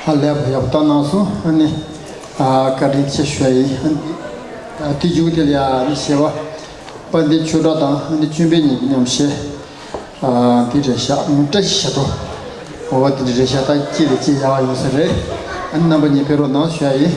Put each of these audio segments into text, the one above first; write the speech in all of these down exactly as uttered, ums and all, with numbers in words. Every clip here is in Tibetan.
ཧ་ལས་པ་ཡག་པོ་བཏང་གནང་སོང་། ཨ་ནི། ཨ་བཀའ་དྲིན་ཆེ་ཞུ་ཡ་ཡིན། ཨ་ནི། ཨ་དེ་མཇུག་དེ་ལ་ཡ་ཨ་ནི་གཞས་པ། དཔལ་ལྡན་ཆོས་གྲགས་དང་ཨ་ནི་ཅོན་པེ་གཉིས་ཀྱི་མཉམ་གཞས། ཨ་འདི་རེད་ཤག་ཨ་བཀྲ་ཤིས་ཞབས་བྲོ། འོ་འདི་འདྲ་རེད་ཤག་ད་ཅི་ལས་ཅི་ཡག་ཡོད་ས་རེད། ཨ་ནི་རྣམ་པ་གཉིས་ཕེབས་རོགས་གནང་ཞུ་ཡ་ཡིན།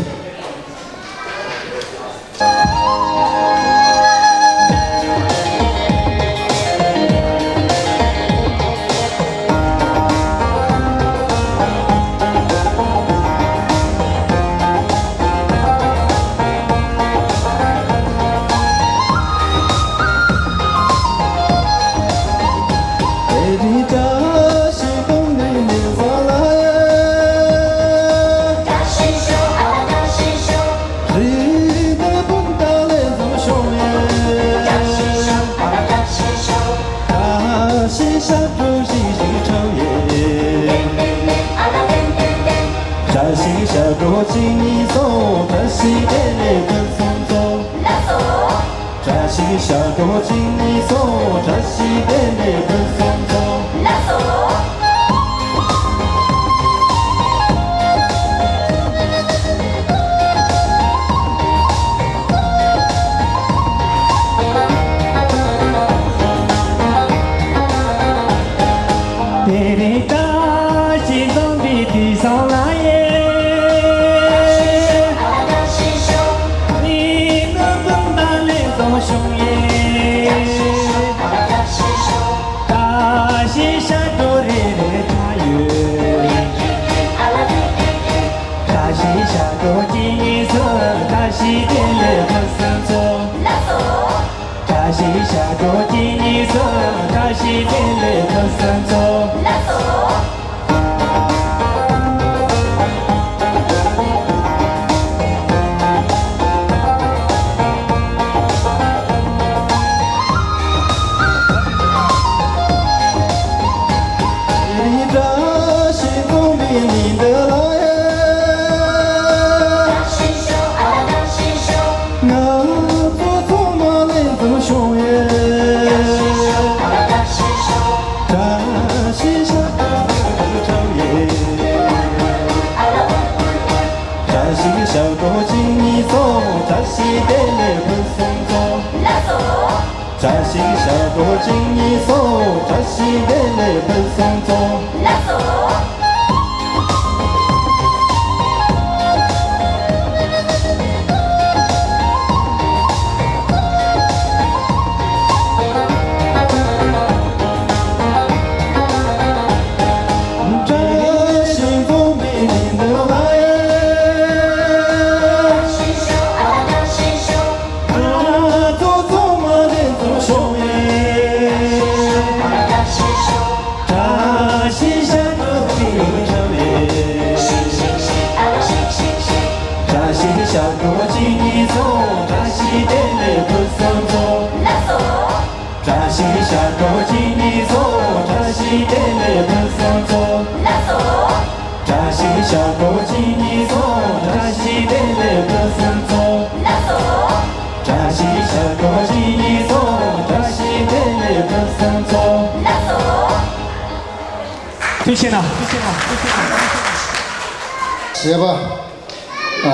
བཀྲ་ཤིས་ཞབས་བྲོ་གཅིག་གཉིས་གསུམ། བཀྲ་ཤིས་བདེ་ལེགས་ཕུན་སུམ་ཚོགས། ལགས་སོ། བཀྲ་ཤིས་ཞབས་བྲོ་གཅིག་གཉིས་གསུམ། བཀྲ་ཤིས་བདེ་ལེགས་ཕུན་སུམ་ཚོགས། ལགས་སོ། དེ་རིང་བཀྲ་ཤིས་འཛོམས་པའི་དུས་བཟང་ལ་ཡེ། མི་ནུ་ཀུན་ཏང་ལེགས་འཛོམས་བྱུང་ཡེ། བཀྲ་ཤིས་ཞབས་བྲོ་རེ་རེ་འཁྲབ་ཡོད། བཀྲ་ཤིས་ཞབས་བྲོ་གཅིག་གཉིས་གསུམ། བཀྲ་ཤིས་བདེ་ལེགས་ཕུན་སུམ་ཚོགས། ལགས་སོ། བཀྲ་ཤིས་ཞབས་བྲོ་གཅིག་གཉིས་གསུམ། བཀྲ་ཤིས་བདེ་ལེགས་ཕུན་སུམ་ཚོགས། ལགས་སོ། བཀྲ་ཤིས་འཛོམས་པའི་ཉིན་འདི་ལ་ཡ། ང་ཚོ་ཚང་མ་ལེགས་འཛོམས་བྱུང་ཡེ། བཀྲ་ཤིས་ཞབས་བྲོ་འཁྲབ་ཡེ། བཀྲ་ཤིས་ཞབས་བྲོ་གཅིག་གཉིས་གསུམ། བཀྲ་ཤིས་བདེ་ལེགས་ཕུན་སུམ་ཚོགས། ལགས་སོ། བཀྲ་ཤིས་ཞབས་བྲོ་གཅིག་གཉིས་གསུམ། བཀྲ་ཤིས་བདེ་ལེགས་ཕུན་སུམ་ཚོགས། ལགས་སོ། བཀྲ་ཤིས་འཛོམས་པའི་ཉིན་འདི་ལ་ཡ། ང་ཚོ་ཚང་མ་ལེགས་འཛོམས་བྱུང་ཡེ། བཀྲ་ཤིས་ཞབས་བྲོ་གཅིག་གཉིས་གསུམ། བཀྲ་ཤིས་ཞབས་བྲོ་གཅིག་གཉིས་གསུམ། བཀྲ་ཤིས་བདེ་ལེགས་ཕུན་སུམ་ཚོགས། ལགས་སོ། བཀྲ་ཤིས་ཞབས་བྲོ་གཅིག་གཉིས་གསུམ། བཀྲ་ཤིས་བདེ་ལེགས་ཕུན་སུམ་ཚོགས། ལགས་སོ། བཀྲ་ཤིས་ཞབས་བྲོ་གཅིག་གཉིས་གསུམ། བཀྲ་ཤིས་བདེ་ལེགས་ཕུན་སུམ་ཚོགས། ལགས་སོ། བཀྲ་ཤིས་ཞབས་བྲོ་གཅིག་གཉིས་གསུམ། བཀྲ་ཤིས་བདེ་ལེགས་ཕུན་སུམ་ཚོགས། ལགས་སོ། ཐུགས་རྗེ་གནང་། གཞས་པ། ཨ།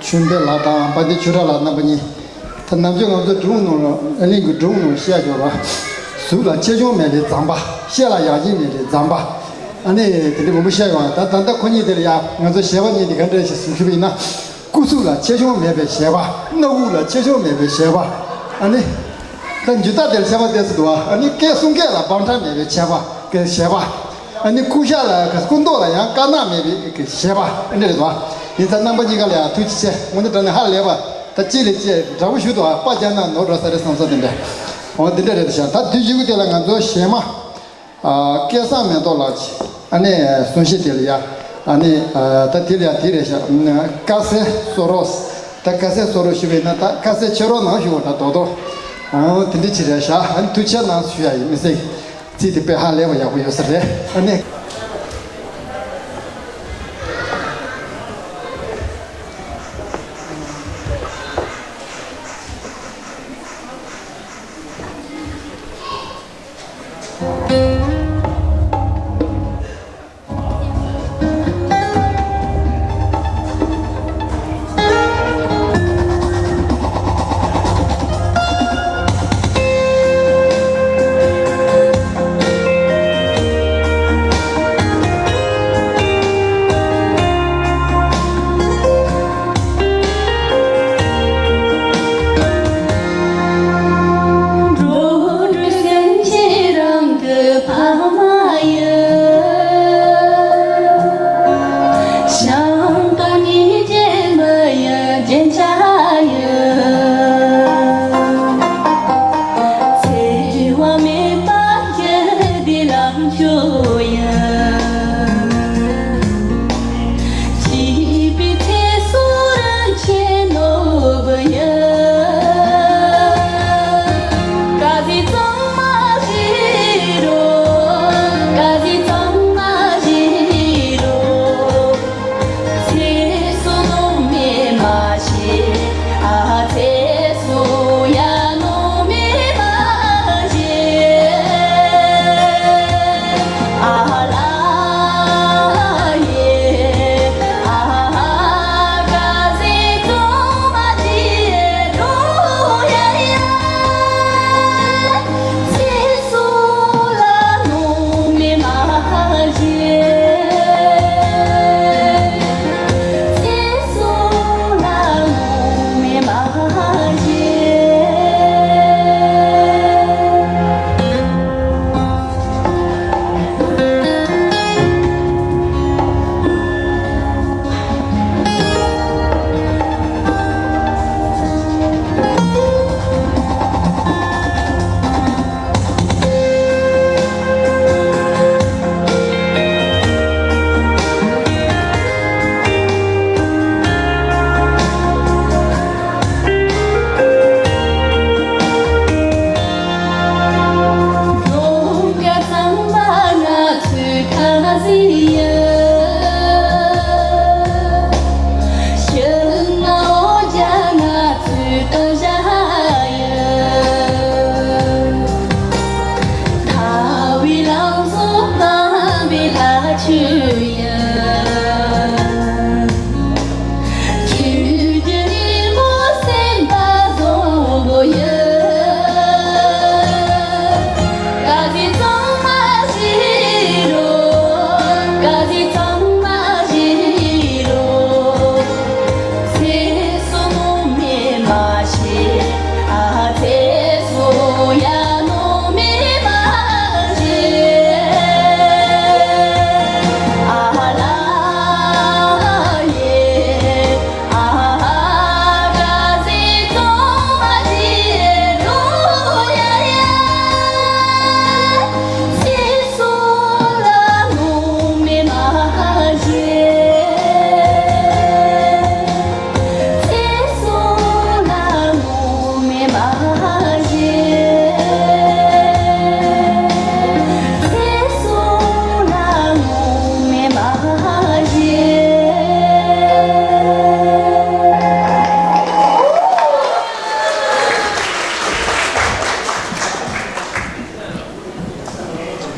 ཆོས་འཕེལ་ལགས་དང་དཔལ་ལྡན་ཆོས་གྲགས་ལགས་རྣམ་པ་གཉིས། ད་ནམ་རྒྱུན་ང་ཚོ་སྒྲུང་ནང་ལ་ཨ་ནི་གི་སྒྲུང་ནང་བཤད་ཡོད་པ། གཟུགས་ལ་ཆེ་ཆུང་མེད་པའི་མཛངས་པ། བཤད་ལ་ཡག་ཤོས་མེད་པའི་མཛངས་པ། ཨ་ནི་དེ་འདྲ་མང་པོ་བཤད་ཡོང་བ། ད་ད་ལྟ་ཁོ་གཉིས་དེ་ལ་ཡ་ང་ཚོ་གཞས་པ་གཉིས་དེ་ག་འདྲ་ཞིག་གསུང་ཞུ་བ་ཡིན་ན། སྐུ་གཟུགས་ལ་ཆེ་ཆུང་མེད་པའི་གཞས་པ། སྣ་བུག་ལ་ཆེ་ཆུང་མེད་པའི་གཞས་པ། ཨ་ནི། ད་འཇུ་ཐག་དེར་བཤད་པ་དེ་སུ་འདུག་བ། ཨ་ནི་སྐད་གསུང་སྐད་ལ་འབུམ་ཕྲག་མེད་པའི་བཤད་པ་གི་གཞས་པ། ཨ་ནི་སྐུ་ཤ་ལ་སྐུ་མདོག་ལ་ཡང་དཀར་ནག་མེད་པའི་གི་གཞས་པ་ཨ་འདྲ་རེད་བ། ཡིན་ཙང་རྣམ་པ་གཉིས་ཀ་ལ་ཡང་ཐུགས་རྗེ་ཆེ། དངོས་གནས་དྲང་གནས་ཧ་ལས་པ། ད་གཅིག་ལས་གཅིག་འདྲ་པོ་ཞུ་འདུག་བ། པ་རྒྱག་ན་ནོར་འགྲོ་ས་རེད་བསམ་ས་དེ་འདྲ། འོ་དེ་འདྲ་རེད་ཤག་ད་དུས་ཡུན་དེ་ལ་ང་ཚོ་གཞས་མ། ཨ། སྐལ་བཟང་མེ་ཏོག་ལགས་ཀྱི་ཨ་ནི་གསུང་བཤད་དེ་ལ་ཡ། ཨ་ནི། ཨ། ད་དེ་ལ་ཡ་དེ་རེད་ཤག་དཀའ་སེལ་བཟོ་རོགས། ད་དཀའ་སེལ་བཟོ་རོགས་ཞུས་པ་ཡིན་ན་ད་དཀའ་སེལ་ཆེ་རོགས་གནང་ཞུ་བ་འདྲ་རྡོག་རྡོག་འོ་དེ་འདྲ་ཅིག་རེད་ཤག་ཨ་ནི་ཐུགས་རྗེ་གནང་ཞུ་ཡ་ཡིན། མི་སྲིད། ཚིག་དེ་དཔེ་ཧ་ལས་པ་ཡག་པོ་ཡོད་ས་རེད། ཨ་ནི།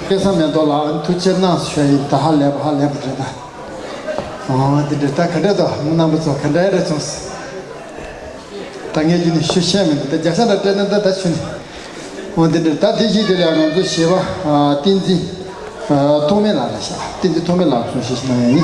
སྐལ་བཟང་མེ་ཏོག་ལགས་ཐུགས་རྗེ་གནང་ཞུ་ཡ་ཡིན། ད་ཧ་ལས་པ་ཧ་ལས་པ་རེད་ད། ཨོ་དེ་འདྲ་ད་ག་འདྲ་འདུག་མོ་རྣམ་པ་ཚོ་ག་འདྲ་རེད་བྱུང་། ད་ངས་རྒྱུན་ནས་ཞུ་ཤེས་མི་འདུག་ད་རྒྱ་ཤ་འདྲ་སྤྲད་ན་ད་ད་ཆུ་ནས། ཨོ་དེ་འདྲ་ད་དེ་བཞིན་དེ་ལ་ང་ཚོ་གཞས་པ་བསྟན་འཛིན་ཐོགས་མེད་ལགས་ལ་ཤག་བསྟན་འཛིན་ཐོགས་མེད་ལགས་གསུང་བཤད་ཞིག་གནང་ཡ་ཡིན།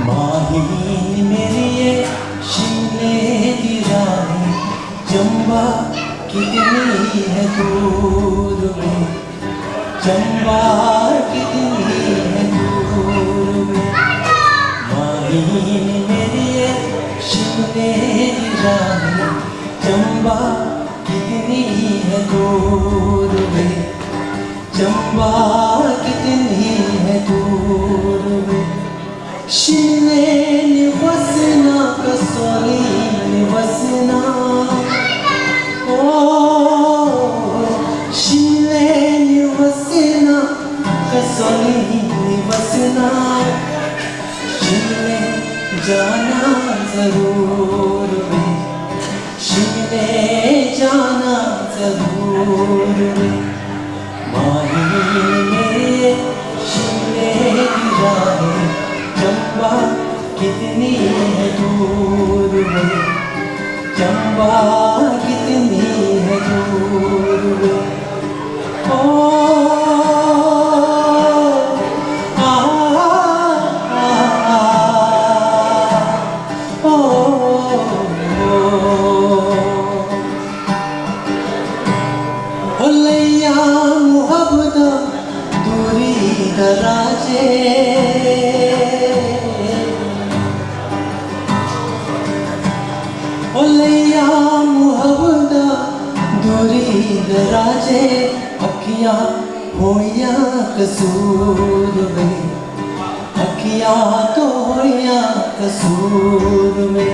माही मेरी ये शिमले दी राहें, चंबा कितनी है दूर वे। चंबा कितनी है दूर वे, माही मेरी ये शिमले की राहें। चंबा कितनी है दूर वे, चंबा कितनी है दूर वे। Shimle ni vasna, Kasauli ni vasna. Oh, Shimle ni vasna, Kasauli ni vasna. Shimle jana zaroor hai, Shimle jana zaroor hai. माही मेरे शिमले की राहें, चंबा कितनी है दूर वे, चंबा कितनी है दूर वे। ओ, आ, आ, आ, आ, ओ, ओ, ओ। ओ लैया मुहब्बत दूरी दराजे, ओ लैया मुहब्बत दूरी दराजे, अखियां होइयां कसूर वे, अखियां तो होइयां कसूर वे।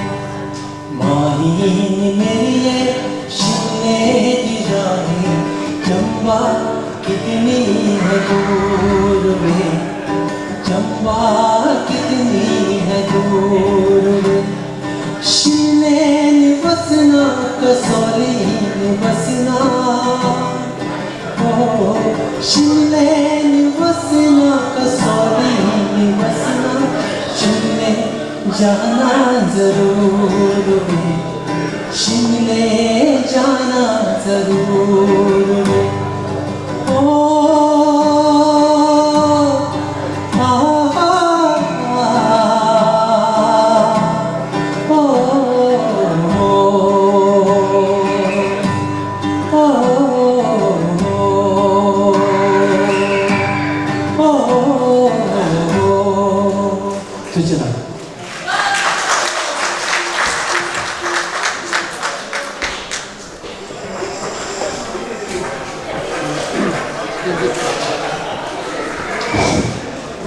माही मेरी ये शिमले की राहें, चंबा कितनी है दूर वे, चंबा कितनी है दूर वे। शिमले नी वसना, कसौली नी वसना। ओ, शिमले नी वसना, कसौली नी वसना। शिमले जाना जरूर वे, शिमले जाना जरूर वे। ओ, आ, आ, आ, ओ, ओ, ओ। ཐུགས་རྗེ་གནང་།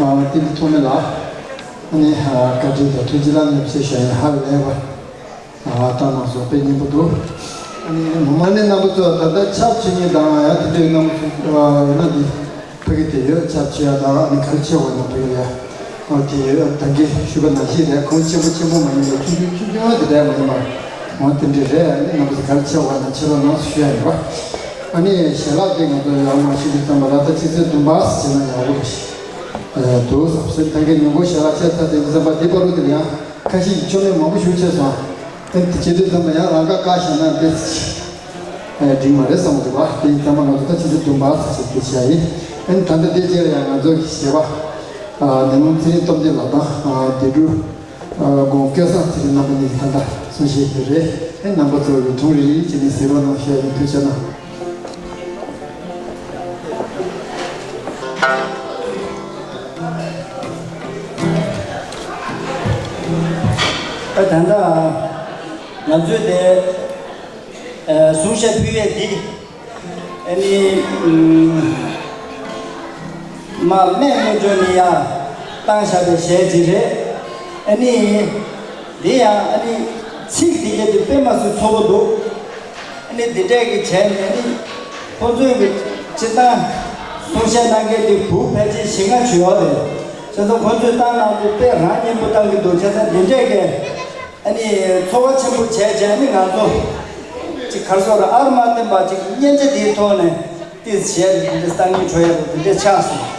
ཨ། བསྟན་འཛིན་ཐོགས་མེད་ལགས། ཨ་ནི། ཨ། བཀའ་དྲིན་དང་ཐུགས་རྗེ་ལ་ནི་ཞེས་བྱ་ཡི་ཧ་ལས་པ། ཨ། བཏང་གནང་སོང་། དཔེ་སྙན་པོ་འདུག་ཨ་ནི་མ་ནི་རྣམ་པ་ཚོ་ད་ལྟ་ཆབ་ཆེ་ཉིན་དང་ཡང་དེ་འདྲའི་རྣམ་པ་ཚོ་ཡོད་ན་འདི་ཕ་གི་དེ་ཡོད། ཆབ་ཆེ་ཡ་དང་ཨ་ནི་གལ་ཆེ་བ་ན་ཕ་གི་ལ་ཡ་དེ་ཡོད། ད་གིན་ཞུས་པ་ནང་བཞིན་རེད། ཁོང་ཆེན་པོ་ཆེན་པོ་མ་ཡིན་པ་ཆུང་ཆུང་ཆུང་ཆུང་དེ་འདྲ་མ་ཡིན་པ་འོ་དེ་འདྲ་རེད། ཨ་ནི་རྣམ་པ་ཚོ་གལ་ཆེ་བ་ན་ཕྱིར་ལོག་གནང་ཞུ་ཡ་ཡིན་པ། ཨ་ནི་ཞལ་ལག་དེ་ང་ཚོ་ཡར་མར་ཞུ་དུས་ཙམ་པ་ལ་ད་ཆུ་ཚོད་བདུན་པ་ཟེར་ན་ཡག་པོ་རེད། འདུག་བསམ་སེམས་ཐང་གི་ཉིན་གུང་ཞལ་ལག་ཆད་ཚར་དེ་ཙམ་པ་དེ་བར་དུ་དེ་ཡང་ཁ་ཤས་ཀྱིས་ཆོ་མེད་མང་པོ་ཞུ་ཆེ་སོང་། ཨ་ནི་དེ་བྱེད་དུས་ཙམ་པ་ཡང་རང་ཁ་བཀག་བཞག་ན་དེ་འགྲིག་མ་རེད་བསམ་གི་འདུག་བ། དེ་ཡིན་ཙམ་པ་ང་ཚོ་ད་ཆུ་ཚོད་བདུན་པ་ཟེར་ཞིག་དེ་བྱས་ཡིན། ཨ་ནི་ད་ལྟ་དེ་རྗེས་ལ་ཡང་ང་ཚོ་གི་གཞས་པ་ནེ་མོ་ཚེ་རིང་སྟོབས་ལྡན་ལགས་དང་བདེ་སྒྲུབ། དགོངས། སྐལ་བཟང་ཚེ་རིང་རྣམ་པ་གཉིས་ཀྱིས་ད་ལྟ་གསུང་བཤད་ཞུས་པ་རེད། ཨེ་རྣམ་པ་ཚོ་ཡིས་སྒྲུང་རིག་རིག་བྱས་ནས་གཟིགས་རོགས་གནང་ཞུ་ཡ་ཡིན། ཐུགས་རྗེ་གནང་། ཨ་ད་ལྟ་ང་ཚོས་དེ་གསུང་བཤད་ཕུལ་ཡས་འདི། ཨ་ནི། ཨུམ། མ་སྨད་བློ་སྦྱོང་ནི་ཡ་བཏང་བཞག་པའི་གཞས་ཅིག་རེད། ཨ་ནི། འདི་ཡང་ཨ་ནི། ཚིག་འདི་གས་དེ་དཔེ་མ་སྲིད་ཚོ་བོ་འདུག་ཨ་ནི་འདི་འདྲས་ཀྱི་བྱས་ནས་ཨ་ནི། ཁོང་ཚོའི་གི་སྤྱིར་བཏང་གསུང་བཤད་གནང་མཁན་དེ་བུ་ཕལ་ཆེར་བཞི་ལྔ་བྱོས་ཡོད་རེད། བྱས་ཙང་ཁོང་ཚོས་བཏང་གནང་དུས་དཔེ་རང་སྙན་པོ་བཏང་གི་འདུག་བྱས་ཙང་འདི་འདྲས་ཀྱི། ཨ་ནི་ཚོར་བ་ཆེན་པོ་བྱས་བྱས། ཨ་ནི་ང་ཚོ་ཅིག་ག་རེ་ཟེར་ར། ཨར་མ་བསྟན་པ་ཅིག་གི་སྙན་ཆ་དེའི་ཐོག་ནས་ཏིས་གཞས་འདི་འདྲ་གཏོང་སྙིང་བྲོ་ཡག་པོ་འདི་འདྲ་ཆགས་སོང་།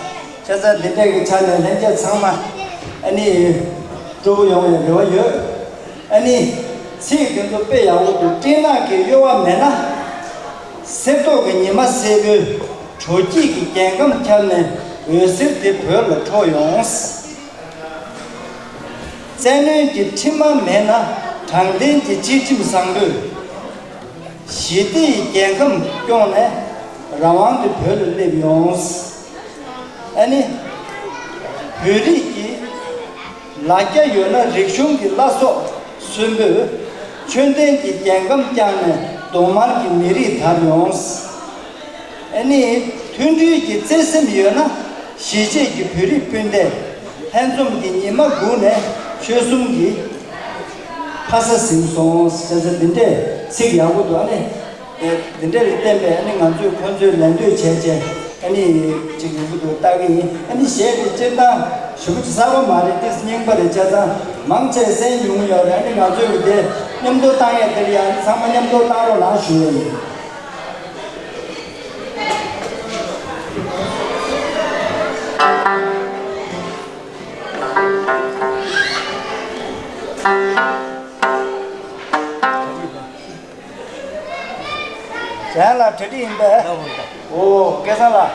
བྱས་ཙང་འདི་འདྲ་གི་ཆ་ནས་ལྷན་རྒྱས་ཚང་མ་ཨ་ནི་སྤྲོ་པོ་ཡོང་བའི་རེ་བ་ཡོད། ཨ་ནི་ཚིག་འདི་ཚོ་དཔེ་ཡག་པོ་འདུག་སྤྲིན་ནག་གི་གཡོ་བ་མེད་ན། གསེར་མདོག་གི་ཉི་མ་སེར་པོའི་དྲོ་སྐྱིད་ཀྱི་རྒྱལ་ཁམས་ཁྱབ་ནས་འོད་ཟེར་དེ་བོད་ལ་འཕྲོ་ཡོང་། བཙན་གནོན་གྱི་ཁྲིམས་དམག་མེད་ན། དྲང་བདེན་གྱི་སྤྱི་ཁྲིམས་བཟང་པོས་ཞི་བདེའི་རྒྱལ་ཁམས་སྐྱོང་ནས་རང་དབང་གི་བོད་ལ་སླེབས་ཡོང་། ཨ་ནི། བོད་རིགས་ཀྱི་ལ་རྒྱ་ཡོད་ན་རིག་གཞུང་གི་བླ་སྲོག་གསོན་པོས་ཆོས་ལྡན་གྱི་རྒྱལ་ཁམས་བསྐྱངས་ནས་གདོང་དམར་གྱི་མི་རིགས་དར་ཡོང་། ཨ་ནི། མཐུན་སྒྲིལ་གྱི་བརྩེ་སེམས་ཡོད་ན་གཞིས་བྱེས་ཀྱི་བོད་རིགས་སྤུན་ཟླས་ལྷན་འཛོམས་ཀྱི་ཉི་མ་སྒུག་ནས་ཆོལ་གསུམ་གྱི་ཕ་ས་ཟིན་སོང་ཟེར་ཟེར་འདི་འདྲས་ཚིག་ཡག་པོ་འདུག་ཨ་ནི། འདི་འདྲས་ལ་བརྟེན་པས་ཨ་ནི་ང་ཚོས་ཁོང་ཚོའི་ལད་ཟློས་བྱས་བྱས་ཨ་ནི་ཅིག་ཡོང་གི་འདུག་ལྟ་གི་ཡིན། ཨ་ནི་གཞས་འདི་སྤྱིར་བཏང་ཞེ་པོ་ཅིག་གསར་པ་མ་རེད། ཏིས་རྙིང་པ་རེད། བྱས་ཙང་མང་ཆེ་གསན་ཡོང་གི་ཡོད་རེད། ཨ་ནི་ང་ཚོས་འདི་མཉམ་དུ་བཏང་ཡས་དེར་ཡང་ཚང་མ་མཉམ་དུ་བཏང་རོགས་གནང་ཞུ་ཡས་ཡིན། གཞན་ལ་གྲ་སྒྲིག་ཡིན་པས། ཨོ་སྐལ་བཟང་ལགས།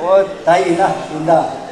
ཨོ་ད་ཡིན་ན་ཡིན་ད།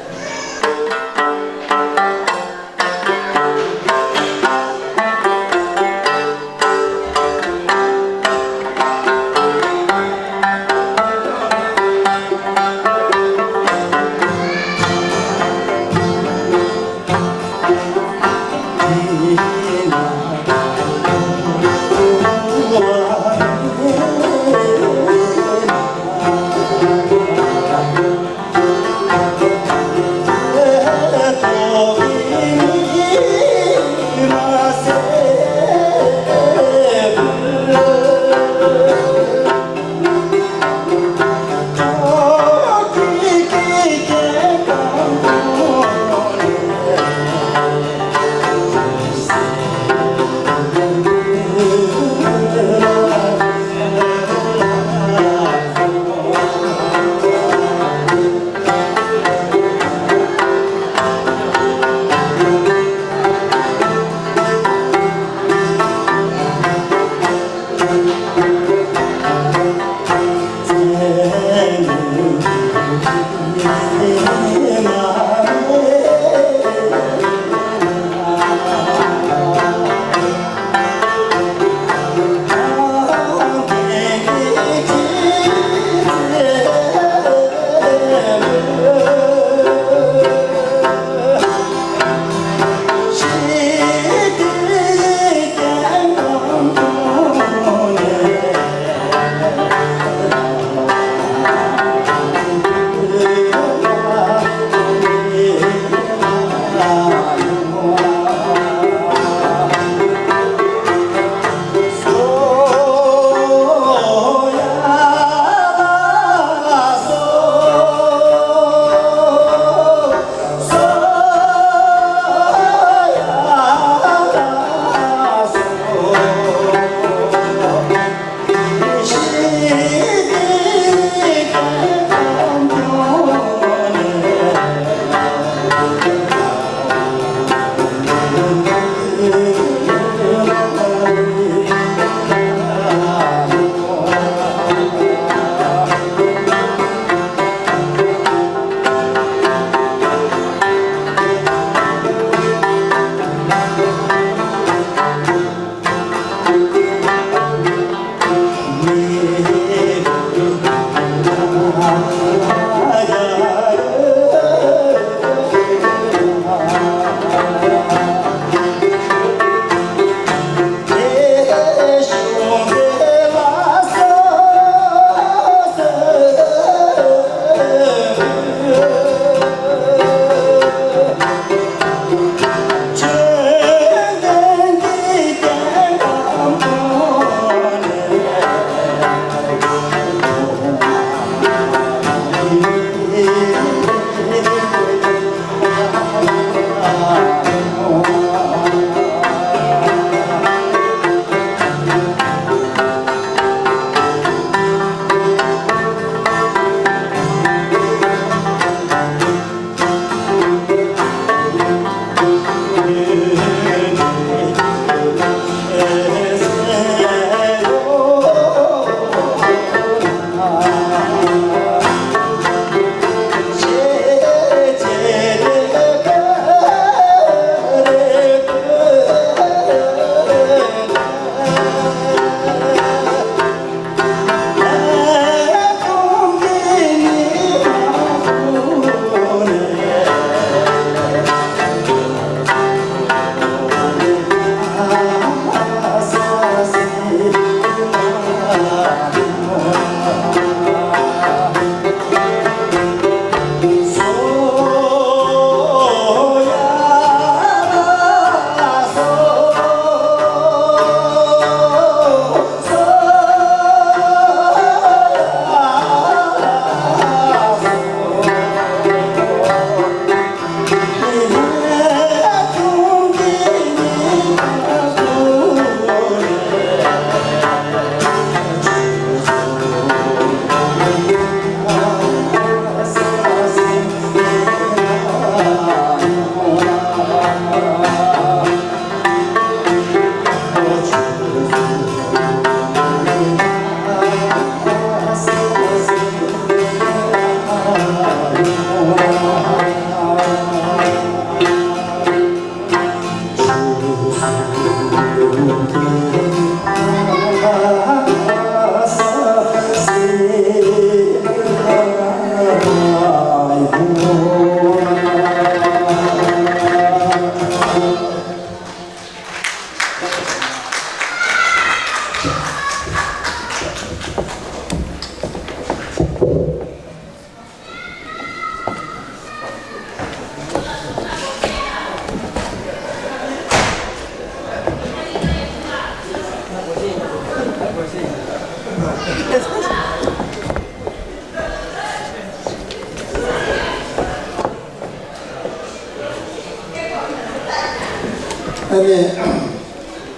ཨ་ནི།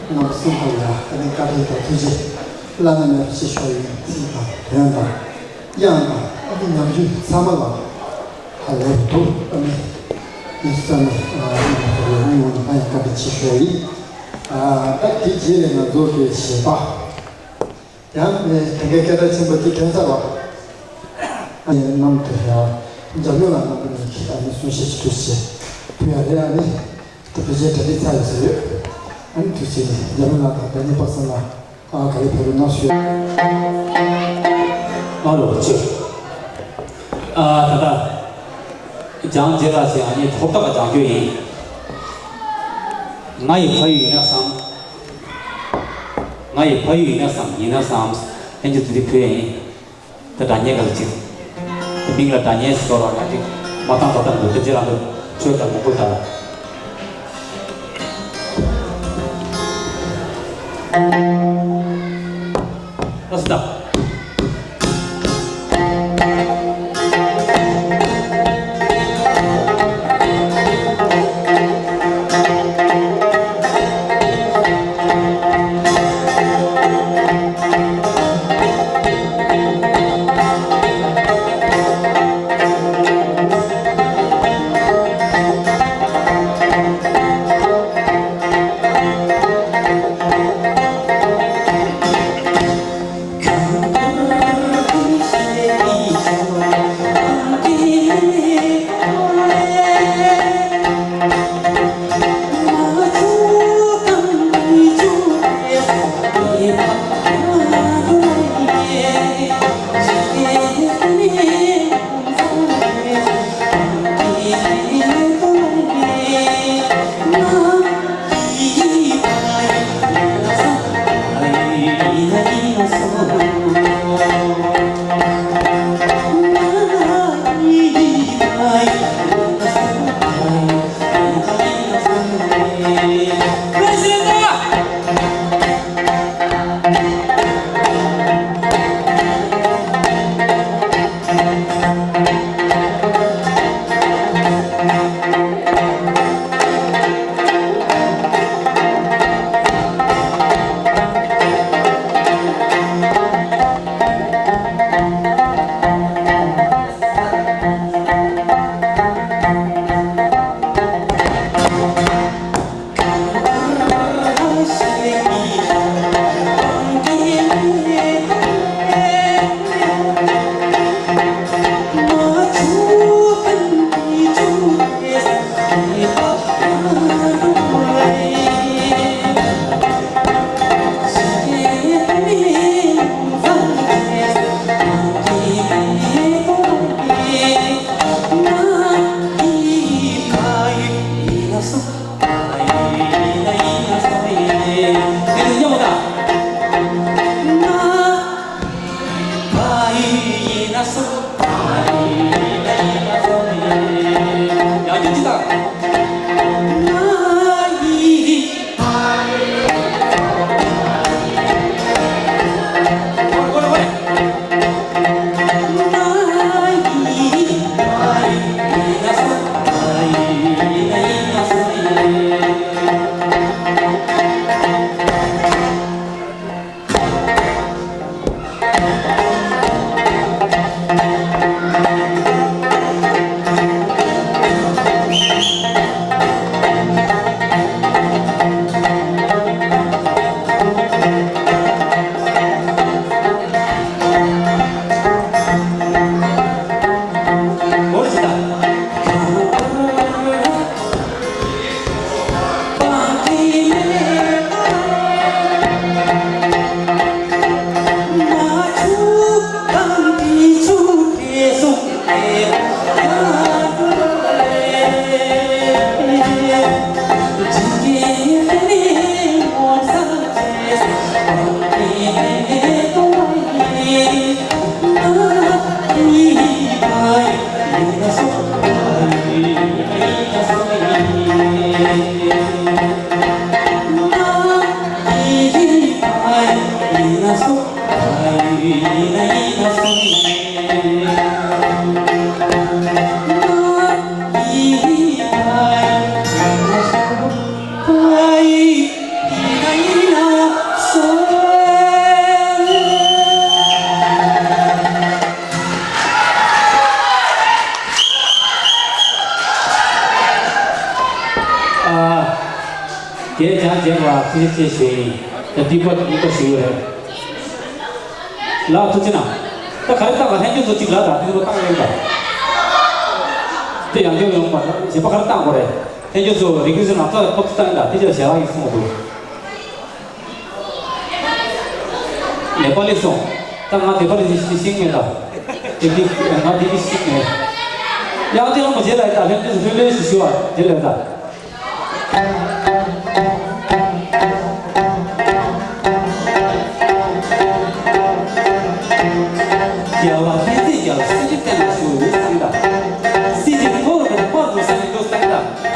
རྣམ་པ་གསུམ་ལ་ཡང་ཨ་ནི་བཀའ་དྲིན་དང་ཐུགས་རྗེ་བླ་ན་མེད་པ་ཆེ་ཞུ་ཡིན། ཚིག་དང་དོན་དང་དབྱངས་དང་ཨ་ནི་ཉམས་ཞིབ་ཚང་མ་ལ་ཧ་ལས་པ་འདུག་ཨ་ནི་ཡིན་ས་ནི་ཨ་ནི་ང་ཡང་བཀའ་དྲིན་ཆེ་ཞུ་ཡིན། ཨ་ད་དེ་རྗེས་ལ་ང་ཚོ་གི་བཞེས་པ། ཡང་ནས་དེ་འགའི་སྐད་གྲགས་ཆེན་པོ་དེ་ཐོན་ཚར་བ། ཨ་ནི་གནང་དུ་ཡ། འཇམ་དབྱངས་ལགས་རྣམ་པ་གཉིས་ཀྱིས་ཨ་ནི་གསུང་བཤད་ཅིག་ཐུགས་རྗེ་ཆེ་ཕུལ་ཡ་རེད། ཨ་ནི་དེ་ཕལ་ཆེར་གྲ་སྒྲིག་ཚར་ཡོད་ཟེར་ཡོད། ཨ་ནི་ཐུགས་རྗེ་ཆེ། འཇམ་དབྱངས་ལགས་དང་བདག་ཉིད་པ་སངས་ལགས་ཨ་ག་རེ་ཕེབས་རོགས་གནང་ཞུ། ཨ་རོགས་ཆེ། ཨ་ད་ལྟ་ལྗང་རྗེ་ལགས་ཀྱིས་ཨ་ནི་ཧོབ་ཏ་ག་ལྗང་གྱོད་ཡིན། ང་ཡི་ཕ་ཡུལ་ཡིན་ན་བསམ། ང་ཡི་ཕ་ཡུལ་ཡིན་ན་བསམ། ཡིན་ན་བསམ། ལྷན་རྒྱས་དེ་རིགས་ཕུལ་ཡིན། དེ་སྒྲ་སྙན་ག་ལ་ཅིག་དེ་མིང་ལ་སྒྲ་སྙན་ཟེར་བ་ལ་ཅིག་མ་བཏང་ད་བཏང་འདུག་དེ་རྗེས་ལ་འདུག་ཆོས་དང་མང་པོ་དང་། ཨ་སི་ད། ཡོད་པ་ཐུགས་རྗེ་ཆེ་ཞུ་ཡིན། ད་ཏིག་པ་ཏིག་པ་ཞུ་ཡོད་རེད། ལགས་ཐུགས་རྗེ་གནང་། ད་ག་རེ་བཏང་བ་ལྷན་རྒྱས་ཚོ་གཅིག་ལ་ད་ཏིག་པ་བཏང་ཡོད་ད། དེ་ཡང་སྐྱོན་ཡོང་པ་གཞན་པ་ག་རེ་བཏང་དགོས་རེད། ལྷན་རྒྱས་ཚོ་རིག་གི་ཚོ་ནང་ཚ་ཕོབ་ཏུ་བཏང་ཡོད་ད། དེ་ཅག་ཞལ་ལག་ཡིན་གསུང་བ་འདུག་ནེ་པ་ལི་སོང་། ད་ང་ནེ་པ་ལི་ཞིག་ཤེས་མེད་ད། དེ་དེ་ང་དེ་གི་ཤེས་མེད། ཡང་དེ་རང་མ་བྱེད་ལ་ཡིན་ད། ལྷན་རྒྱས་ཚོ་ལྷོད་ལྷོད་ཞིག་ཞུ་བ་དེ་ལ་ཡིན་ད། རྒྱལ་བ་ལྷ་རྫས་རྒྱལ་སྲིད་ཀྱི་སྟེང་ལ་བཞུགས་ཡོད་ཟེར་ད། སྲིད་ཀྱི་ཐོག་ལ་དམར་དུ་སེང་འགྲོ་སྟེང་ད།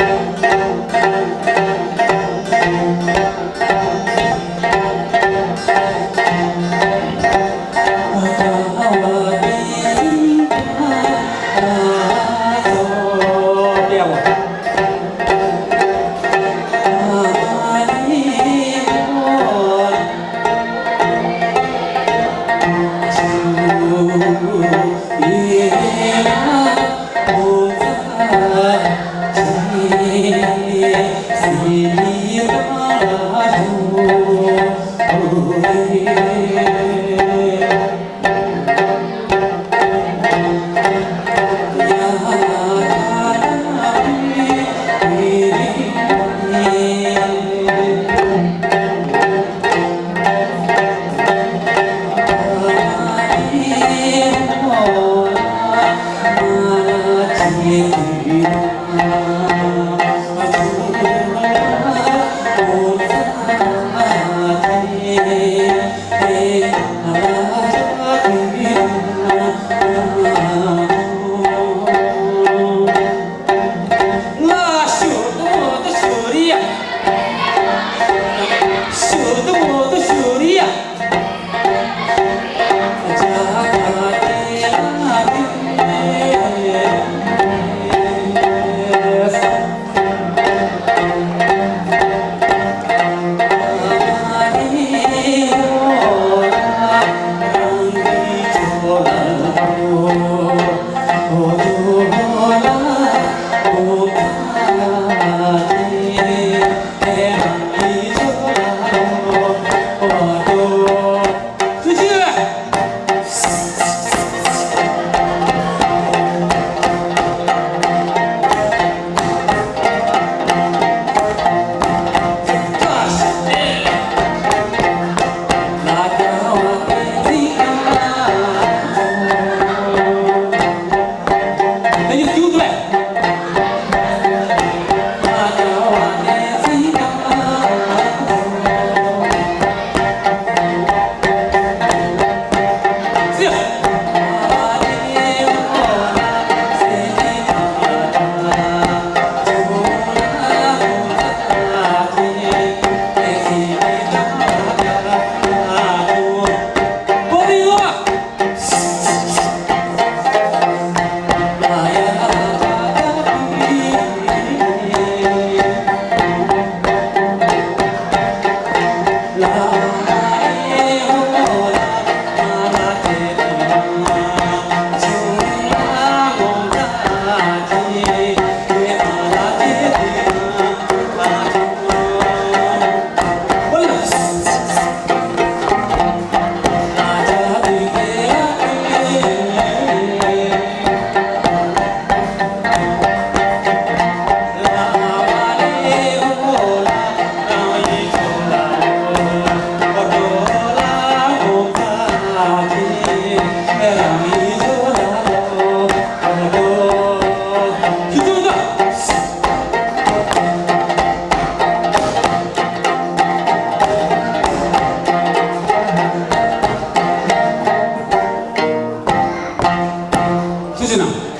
ཐུགས་རྗེ་གནང་།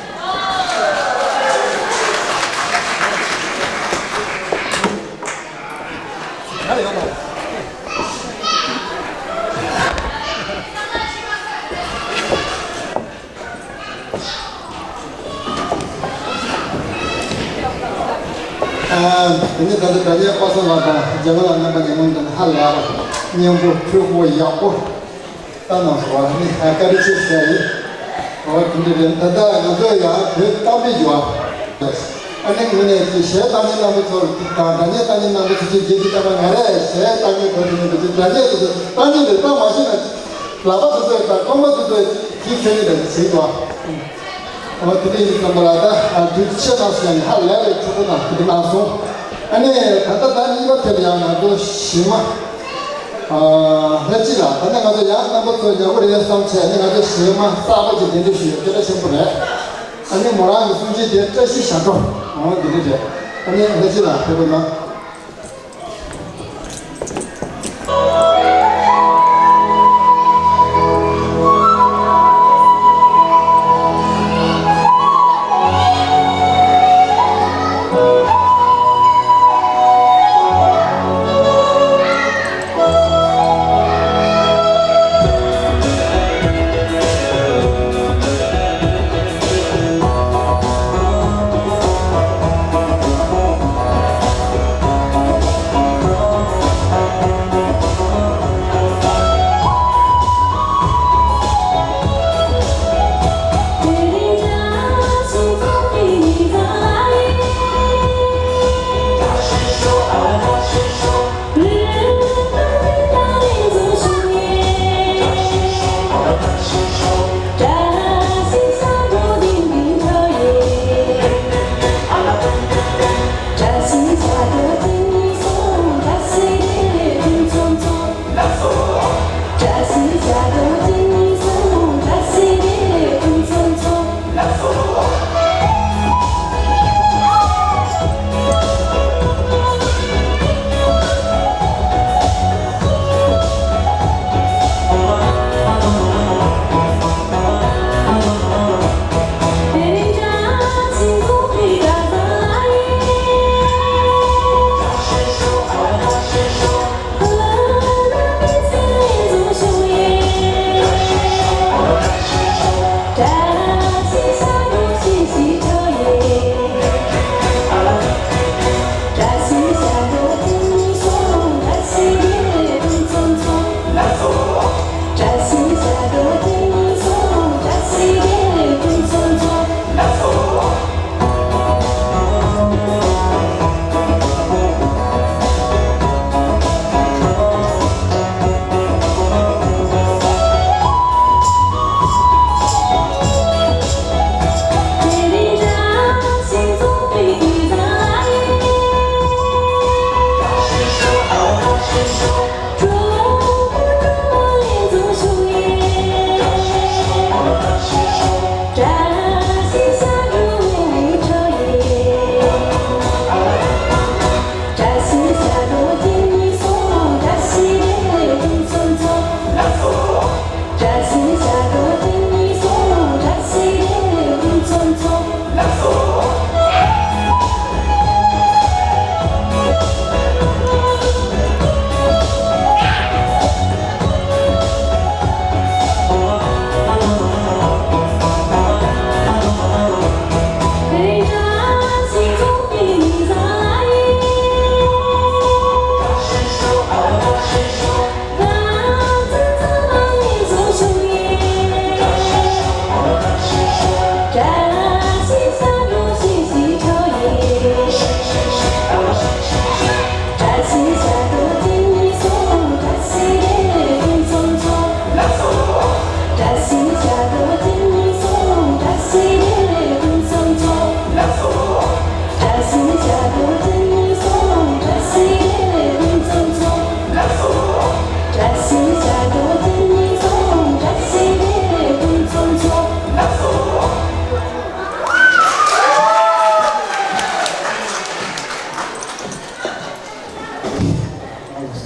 ཨ། དེ་ནས་ད་ལྟ་དགའ་ལྡན་པ་སངས་ལགས་དང་རྒྱལ་བ་ལགས་རྣམ་པ་ནས་སྔོན་དུ་ཧ་ལས་པ་སྙན་པོ་འཁྲུལ་པོ་ཡག་པོ་བཏང་གནང་སོང་བ་ནི་བཀའ་དྲིན་ཆེ་ཞུ་ཡ་ཡིན། འོ་དེ་འདྲ་རེད། ད་ལྟ་ང་ཚོ་ཡང་བོད་གཏམ་དཔེ་ཞུ་བ། ཨ་ནི་ངོས་ནས་ཀྱི་གཞས་བཏང་མཁན་རྣམ་པ་ཚོར་དང་སྒྲ་སྙན་བཏང་མཁན་རྣམ་པ་ཚོ་ཅིག་རྗེས་ཀྱི་ལྟ་བ་ང་རས་གཞས་བཏང་མཁན་གོ་དེ་ནས་འདུག་ཅིག་སྒྲ་སྙན་དེ་ཚོ་བཏང་མཁན་རེད། བཏང་མ་ཤེས་ན་ལག་པ་དེ་ཚོས་དང་རྐང་པ་དེ་ཚོས་ཅིག་ཁྱོད་ཉིད་ལ་ཟིན་འགྲོ། འོ་དེ་འདྲ་ཡིན་དུས་ཙམ་པ་ལ་ད་དུས་ཆེ་ན་སོང་ཡང་ཧ་ལས་པའི་ཕྲུ་གུ་དང་དེ་གནང་སོང་། ཨ་ནི་ད་ལྟ་ཟླ་གཉིས་པ་དེ་ལ་ཡང་ང་ཚོ་གཞས་མ་ལྷ་སྤྱི་ལགས། ད་ནི་ང་ཚོ་ཡང་རྣམ་པ་ཚོ་ཡག་པོ་རེད་བསམ་བྱས་ནི་ང་ཚོ་གཞས་མ་གསར་པ་ཅིག་གདན་འདྲེན་ཞུས་ཡོད། སྐད་གྲགས་ཆེན་པོ་རེད། ཨ་ནི་མོ་རང་གི་གསུང་ཆོས་དེ་བཀྲ་ཤིས་ཞབས་བྲོ། འོ་འདི་འདྲ་རེད། ཨ་ནི་ལྷ་སྤྱི་ལགས་ཕེབས་རོགས་གནང་།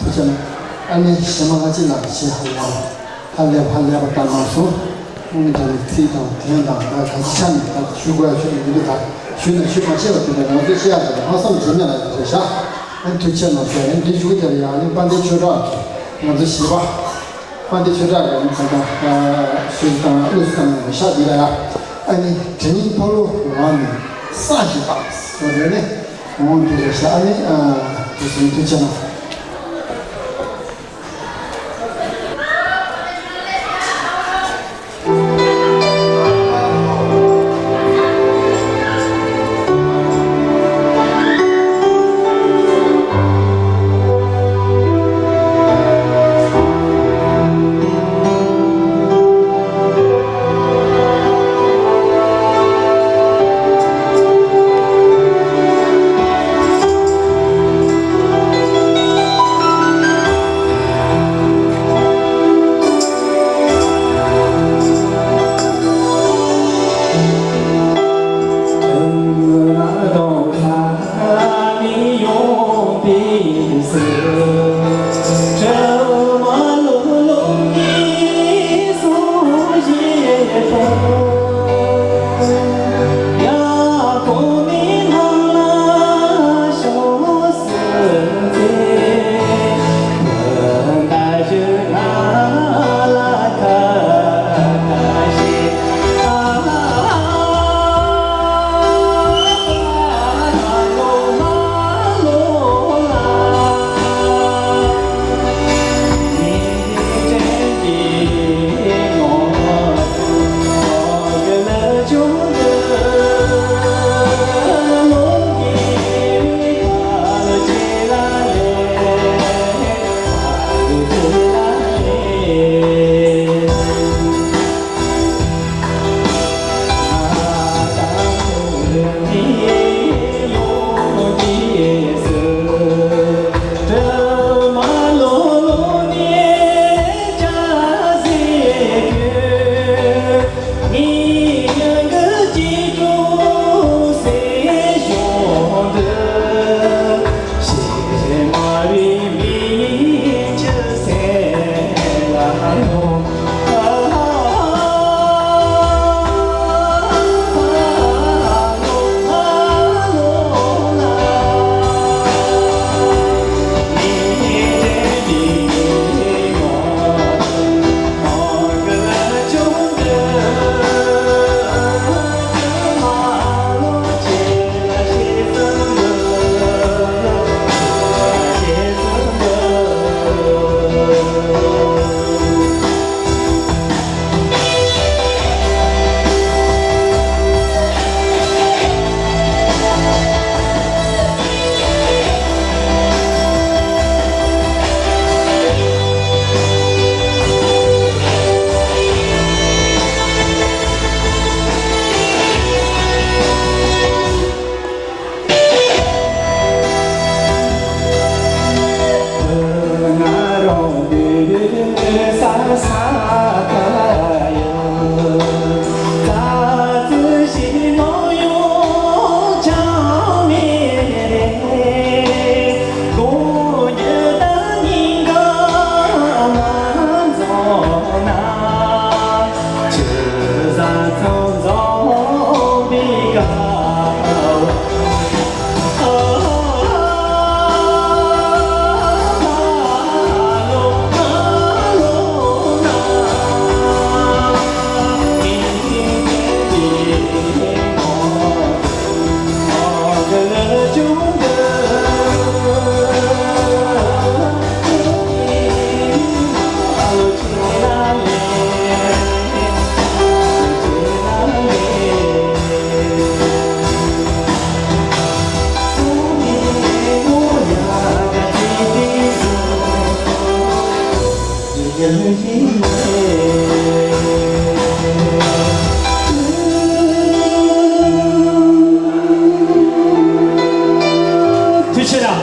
ཐུགས་རྗེ་གནང་། ཨ་ནི་གཞས་མ་ལྷ་སྤྱི་ལགས་ཀྱིས་ཧ་ལས་པ་ཧ་ལས་པ་ཧ་ལས་པ་བཏང་གནང་སོང་། ཨ་ནི་ད་ནི་ཚིག་དང་དོན་དང་ད་ག་ཅི་ཆ་ནས་ད་ཞུ་དགོས་ཡ་ཞུ་ནས་མི་འདུག་ད་ཞུས་ན་ཞུ་མ་ཤེས་པ་དེ་འདྲ་ང་ཚོས་བཤད་ཡ་དེ་ལ་ཧང་སང་འཛིན་མེད་ལ་ཡ་དེ་རེད་ཤག་ཨ་ནི་ཐུགས་རྗེ་གནང་ཟེར། ཨ་ནི་འདི་ཞུ་གི་དེ་ལ་ཡ་ཨ་ནི་དཔལ་ལྡན་ཆོས་གྲགས་ཀྱིས་ང་ཚོ་གཞས་པ། དཔལ་ལྡན་ཆོས་གྲགས་ཀྱིས་ད་ལྟ་ཞུས་དང་ཨུ་སུ་དང་ནས་ཤག་འདི་ལ་ཡ། ཨ་ནི་དྲིན་ཕོ་ལོ་ངང་ནས་བསང་ཞིག་བཏང་ཟེར་ནས་འོང་འདི་རེད་ཤག་ཨ་ནི་དུས་སུ་ཐུགས་རྗེ་གནང་། ཐུགས་ཆེ་ལ། ཨ།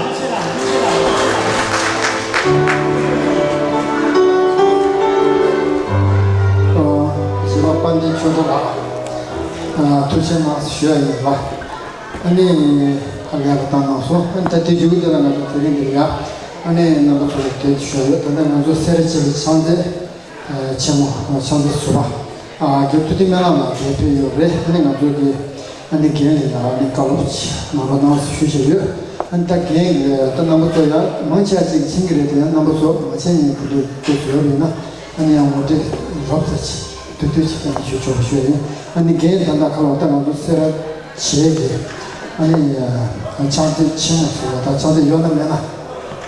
གཞས་པ་དཔལ་ལྡན་ཆོས་སྒྲོན་ལགས། ཨ། ཐུགས་རྗེ་གནང་ཞུ་ཡ་ཡིན་ལ། ཨ་ནི་ཧ་ལས་པ་བཏང་གནང་སོང་། ཨ་ནི་ད་དེ་མཇུག་དེ་ལ་ང་ཚོ་དེ་རིང་འདིར་ཡ། ཨ་ནི་རྣམ་པ་ཚོ་ལ་དེ་ཞུ་ཡ་ཡོད། ད་ལྟ་ང་ཚོ་སེ་ར་བྱེས་པའི་ཕྱག་མཛོད་ཆེན་མོ་ཕྱག་མཛོད་ཟུར་པ་རྒན་ཐུབ་བསྟན་སྨོན་ལམ་ལགས་རྒན་ཕེབས་ཡོད་རེད། ཨ་ནི་ང་ཚོ་གི་ཨ་ནི་རྒན་ལ་ཡ་ཨ་ནི་བཀའ་སློབ་ཅིག་གནང་རོགས་གནང་ཞུ་བཞིན་ཡོད། ཨ་ནི་ད་རྒན་གྱི་ད་རྣམ་པ་ཚོ་ཡ་མང་ཆེ་བ་ཅིག་ཕྱིན་གྱི་རེད་དེ། ཡང་རྣམ་པ་ཚོ་མང་ཆེ་ཡིན་གྱི་འདུག་དེ་བཟོས་པ་ཡིན་ན། ཨ་ནི་ཡང་ངོ་སྤྲོད་རོབ་ཙམ་ཅིག་བསྡུས་བསྡུས་ཅིག་ཀྱང་ཞུ་ཆོག་ཞུ་ཡ་ཡིན། ཨ་ནི་རྒན་ད་ལྟ་ཁ་ལོ་ད་ང་ཚོ་སེ་ར་བྱེས་ཀྱི་ཨ་ནི་ཕྱག་མཛོད་ཆེན་མོ་ཟེར་བ་ད་ཕྱག་མཛོད་ཡོད་ན་མེད་ན།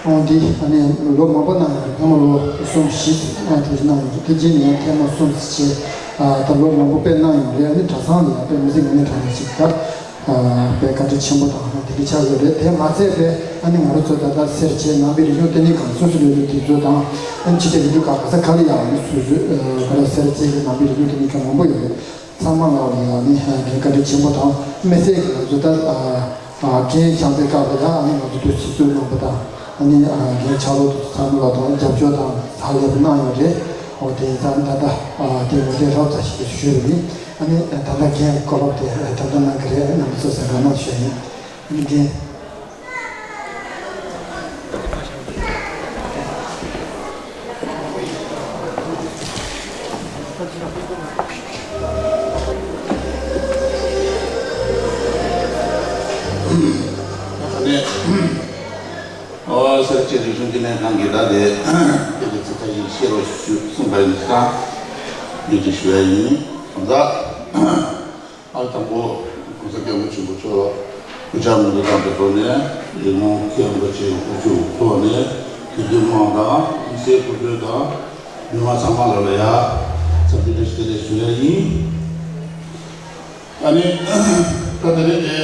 ཨོ་འདི་ཨ་ནི་ལོ་མང་པོ་གནང་ཡོད་རེད། ཕལ་མོ་ལོ་གསུམ་བཞི་ཨ་དེ་གནང་ཡོད་རེད། དེ་རྗེས་ནས་ཡང་ཐེངས་མ་གསུམ་བཞི་ཨ་ད་ལོ་མང་པོ་དཔེ་གནང་ཡོད་རེད། ཨ་ནི་གྲྭ་ཚང་ལ་ཡང་དཔེ་མི་ཚེ་ངེས་གནས་དྲང་གནས་ཅིག་ད་ཨ་དཔེ་བཀའ་དྲིན་ཆེན་པོ་དང་དེ་འདྲ་ཆགས་ཡོད་རེད། དེ་མ་ཚད་པའི་ཨ་ནི་ང་རང་ཚོ་ད་ལྟ་སེར་བྱེས་ནང་པའི་རིག་གཞུང་བསྟི་གནས་ཁང་སོ་སོ་ཡོད་རེད། དེ་ཚོ་དང་ཨ་ནི་ཕྱི་རྒྱལ་ཡུལ་གྲུ་ཁག་ག་ས་ག་ལ་ཡང་ཨ་ནི་སོ་སོའི་ཨ་ག་རེ་སེར་བྱེས་ཀྱི་ནང་པའི་རིག་གཞུང་བསྟི་གནས་ཁང་མང་པོ་ཡོད་རེད། ཚང་མ་ལ་ཡང་ནི་རྒན་བཀའ་དྲིན་ཆེན་པོ་དང་། དམིགས་བསལ་གྱི་ང་ཚོ་ད་རྒན་བྱམས་པའི་སྐབས་ལ་ཡང་ནི་ང་ཚོ་དུས་ཆིབས་བསྒྱུར་གནང་པ་དང་། ཨ་ནི་རྒན་ཕྱག་ལོ་དུ་ཚང་མ་ལ་དང་རྒྱབ་སྐྱོར་དང་ཧ་ལས་པ་གནང་ཡོད་རེད། འོ་དེ་ཡིན་ཙང་ད་ལྟ་དེ་ངོ་དེ་རོབ་ཙམ་ཞིག་ཞུས་པ་ཡིན། ཨ་ནི་ད་ལྟ་རྒན་བཀའ་སློབ་དེ་དོན་དུ་གནང་གི་རེད། རྣམ་པ་ཚོ་གསན་རོགས་གནང་ཞུ་ཡ་ཡིན། ཨ་ནི་རྒན། ཨོ་སེར་བྱེས་རིག་གཞུང་བསྟི་གནས་ཁང་གི་ད་དེ་དེ་གི་ཚིག་ཐག་ཞིག་བཤད་རོགས་ཞུ་གསུངས་པ་ཡིན་ཙང་ཡིད་ཆེས་ཞུ་ཡ་ཡིན། ད་ཨ་དང་པོ་༸གོང་ས་༸སྐྱབས་མགོན་ཆེན་པོ་མཆོག་སྐུ་ཕྱྭ་མངོན་མཐོ་རྣམ་པའི་སྒོ་ནས་ཡིད་འོང་མཁྱེན་པ་ཆེ་སྐུ་ཚུགས་ཐོག་ནས་དགེ་འདུན་དམངས་དང་མི་སེར་སྐུ་མགྲོན་དང་མི་མང་ཚང་མ་ལ་ལ་ཡ་འཚམས་འདྲི་བཀྲ་ཤིས་བདེ་ལེགས་ཞུ་ཡ་ཡིན། ཨ་ནི་ད་དེ་རིང་དེ་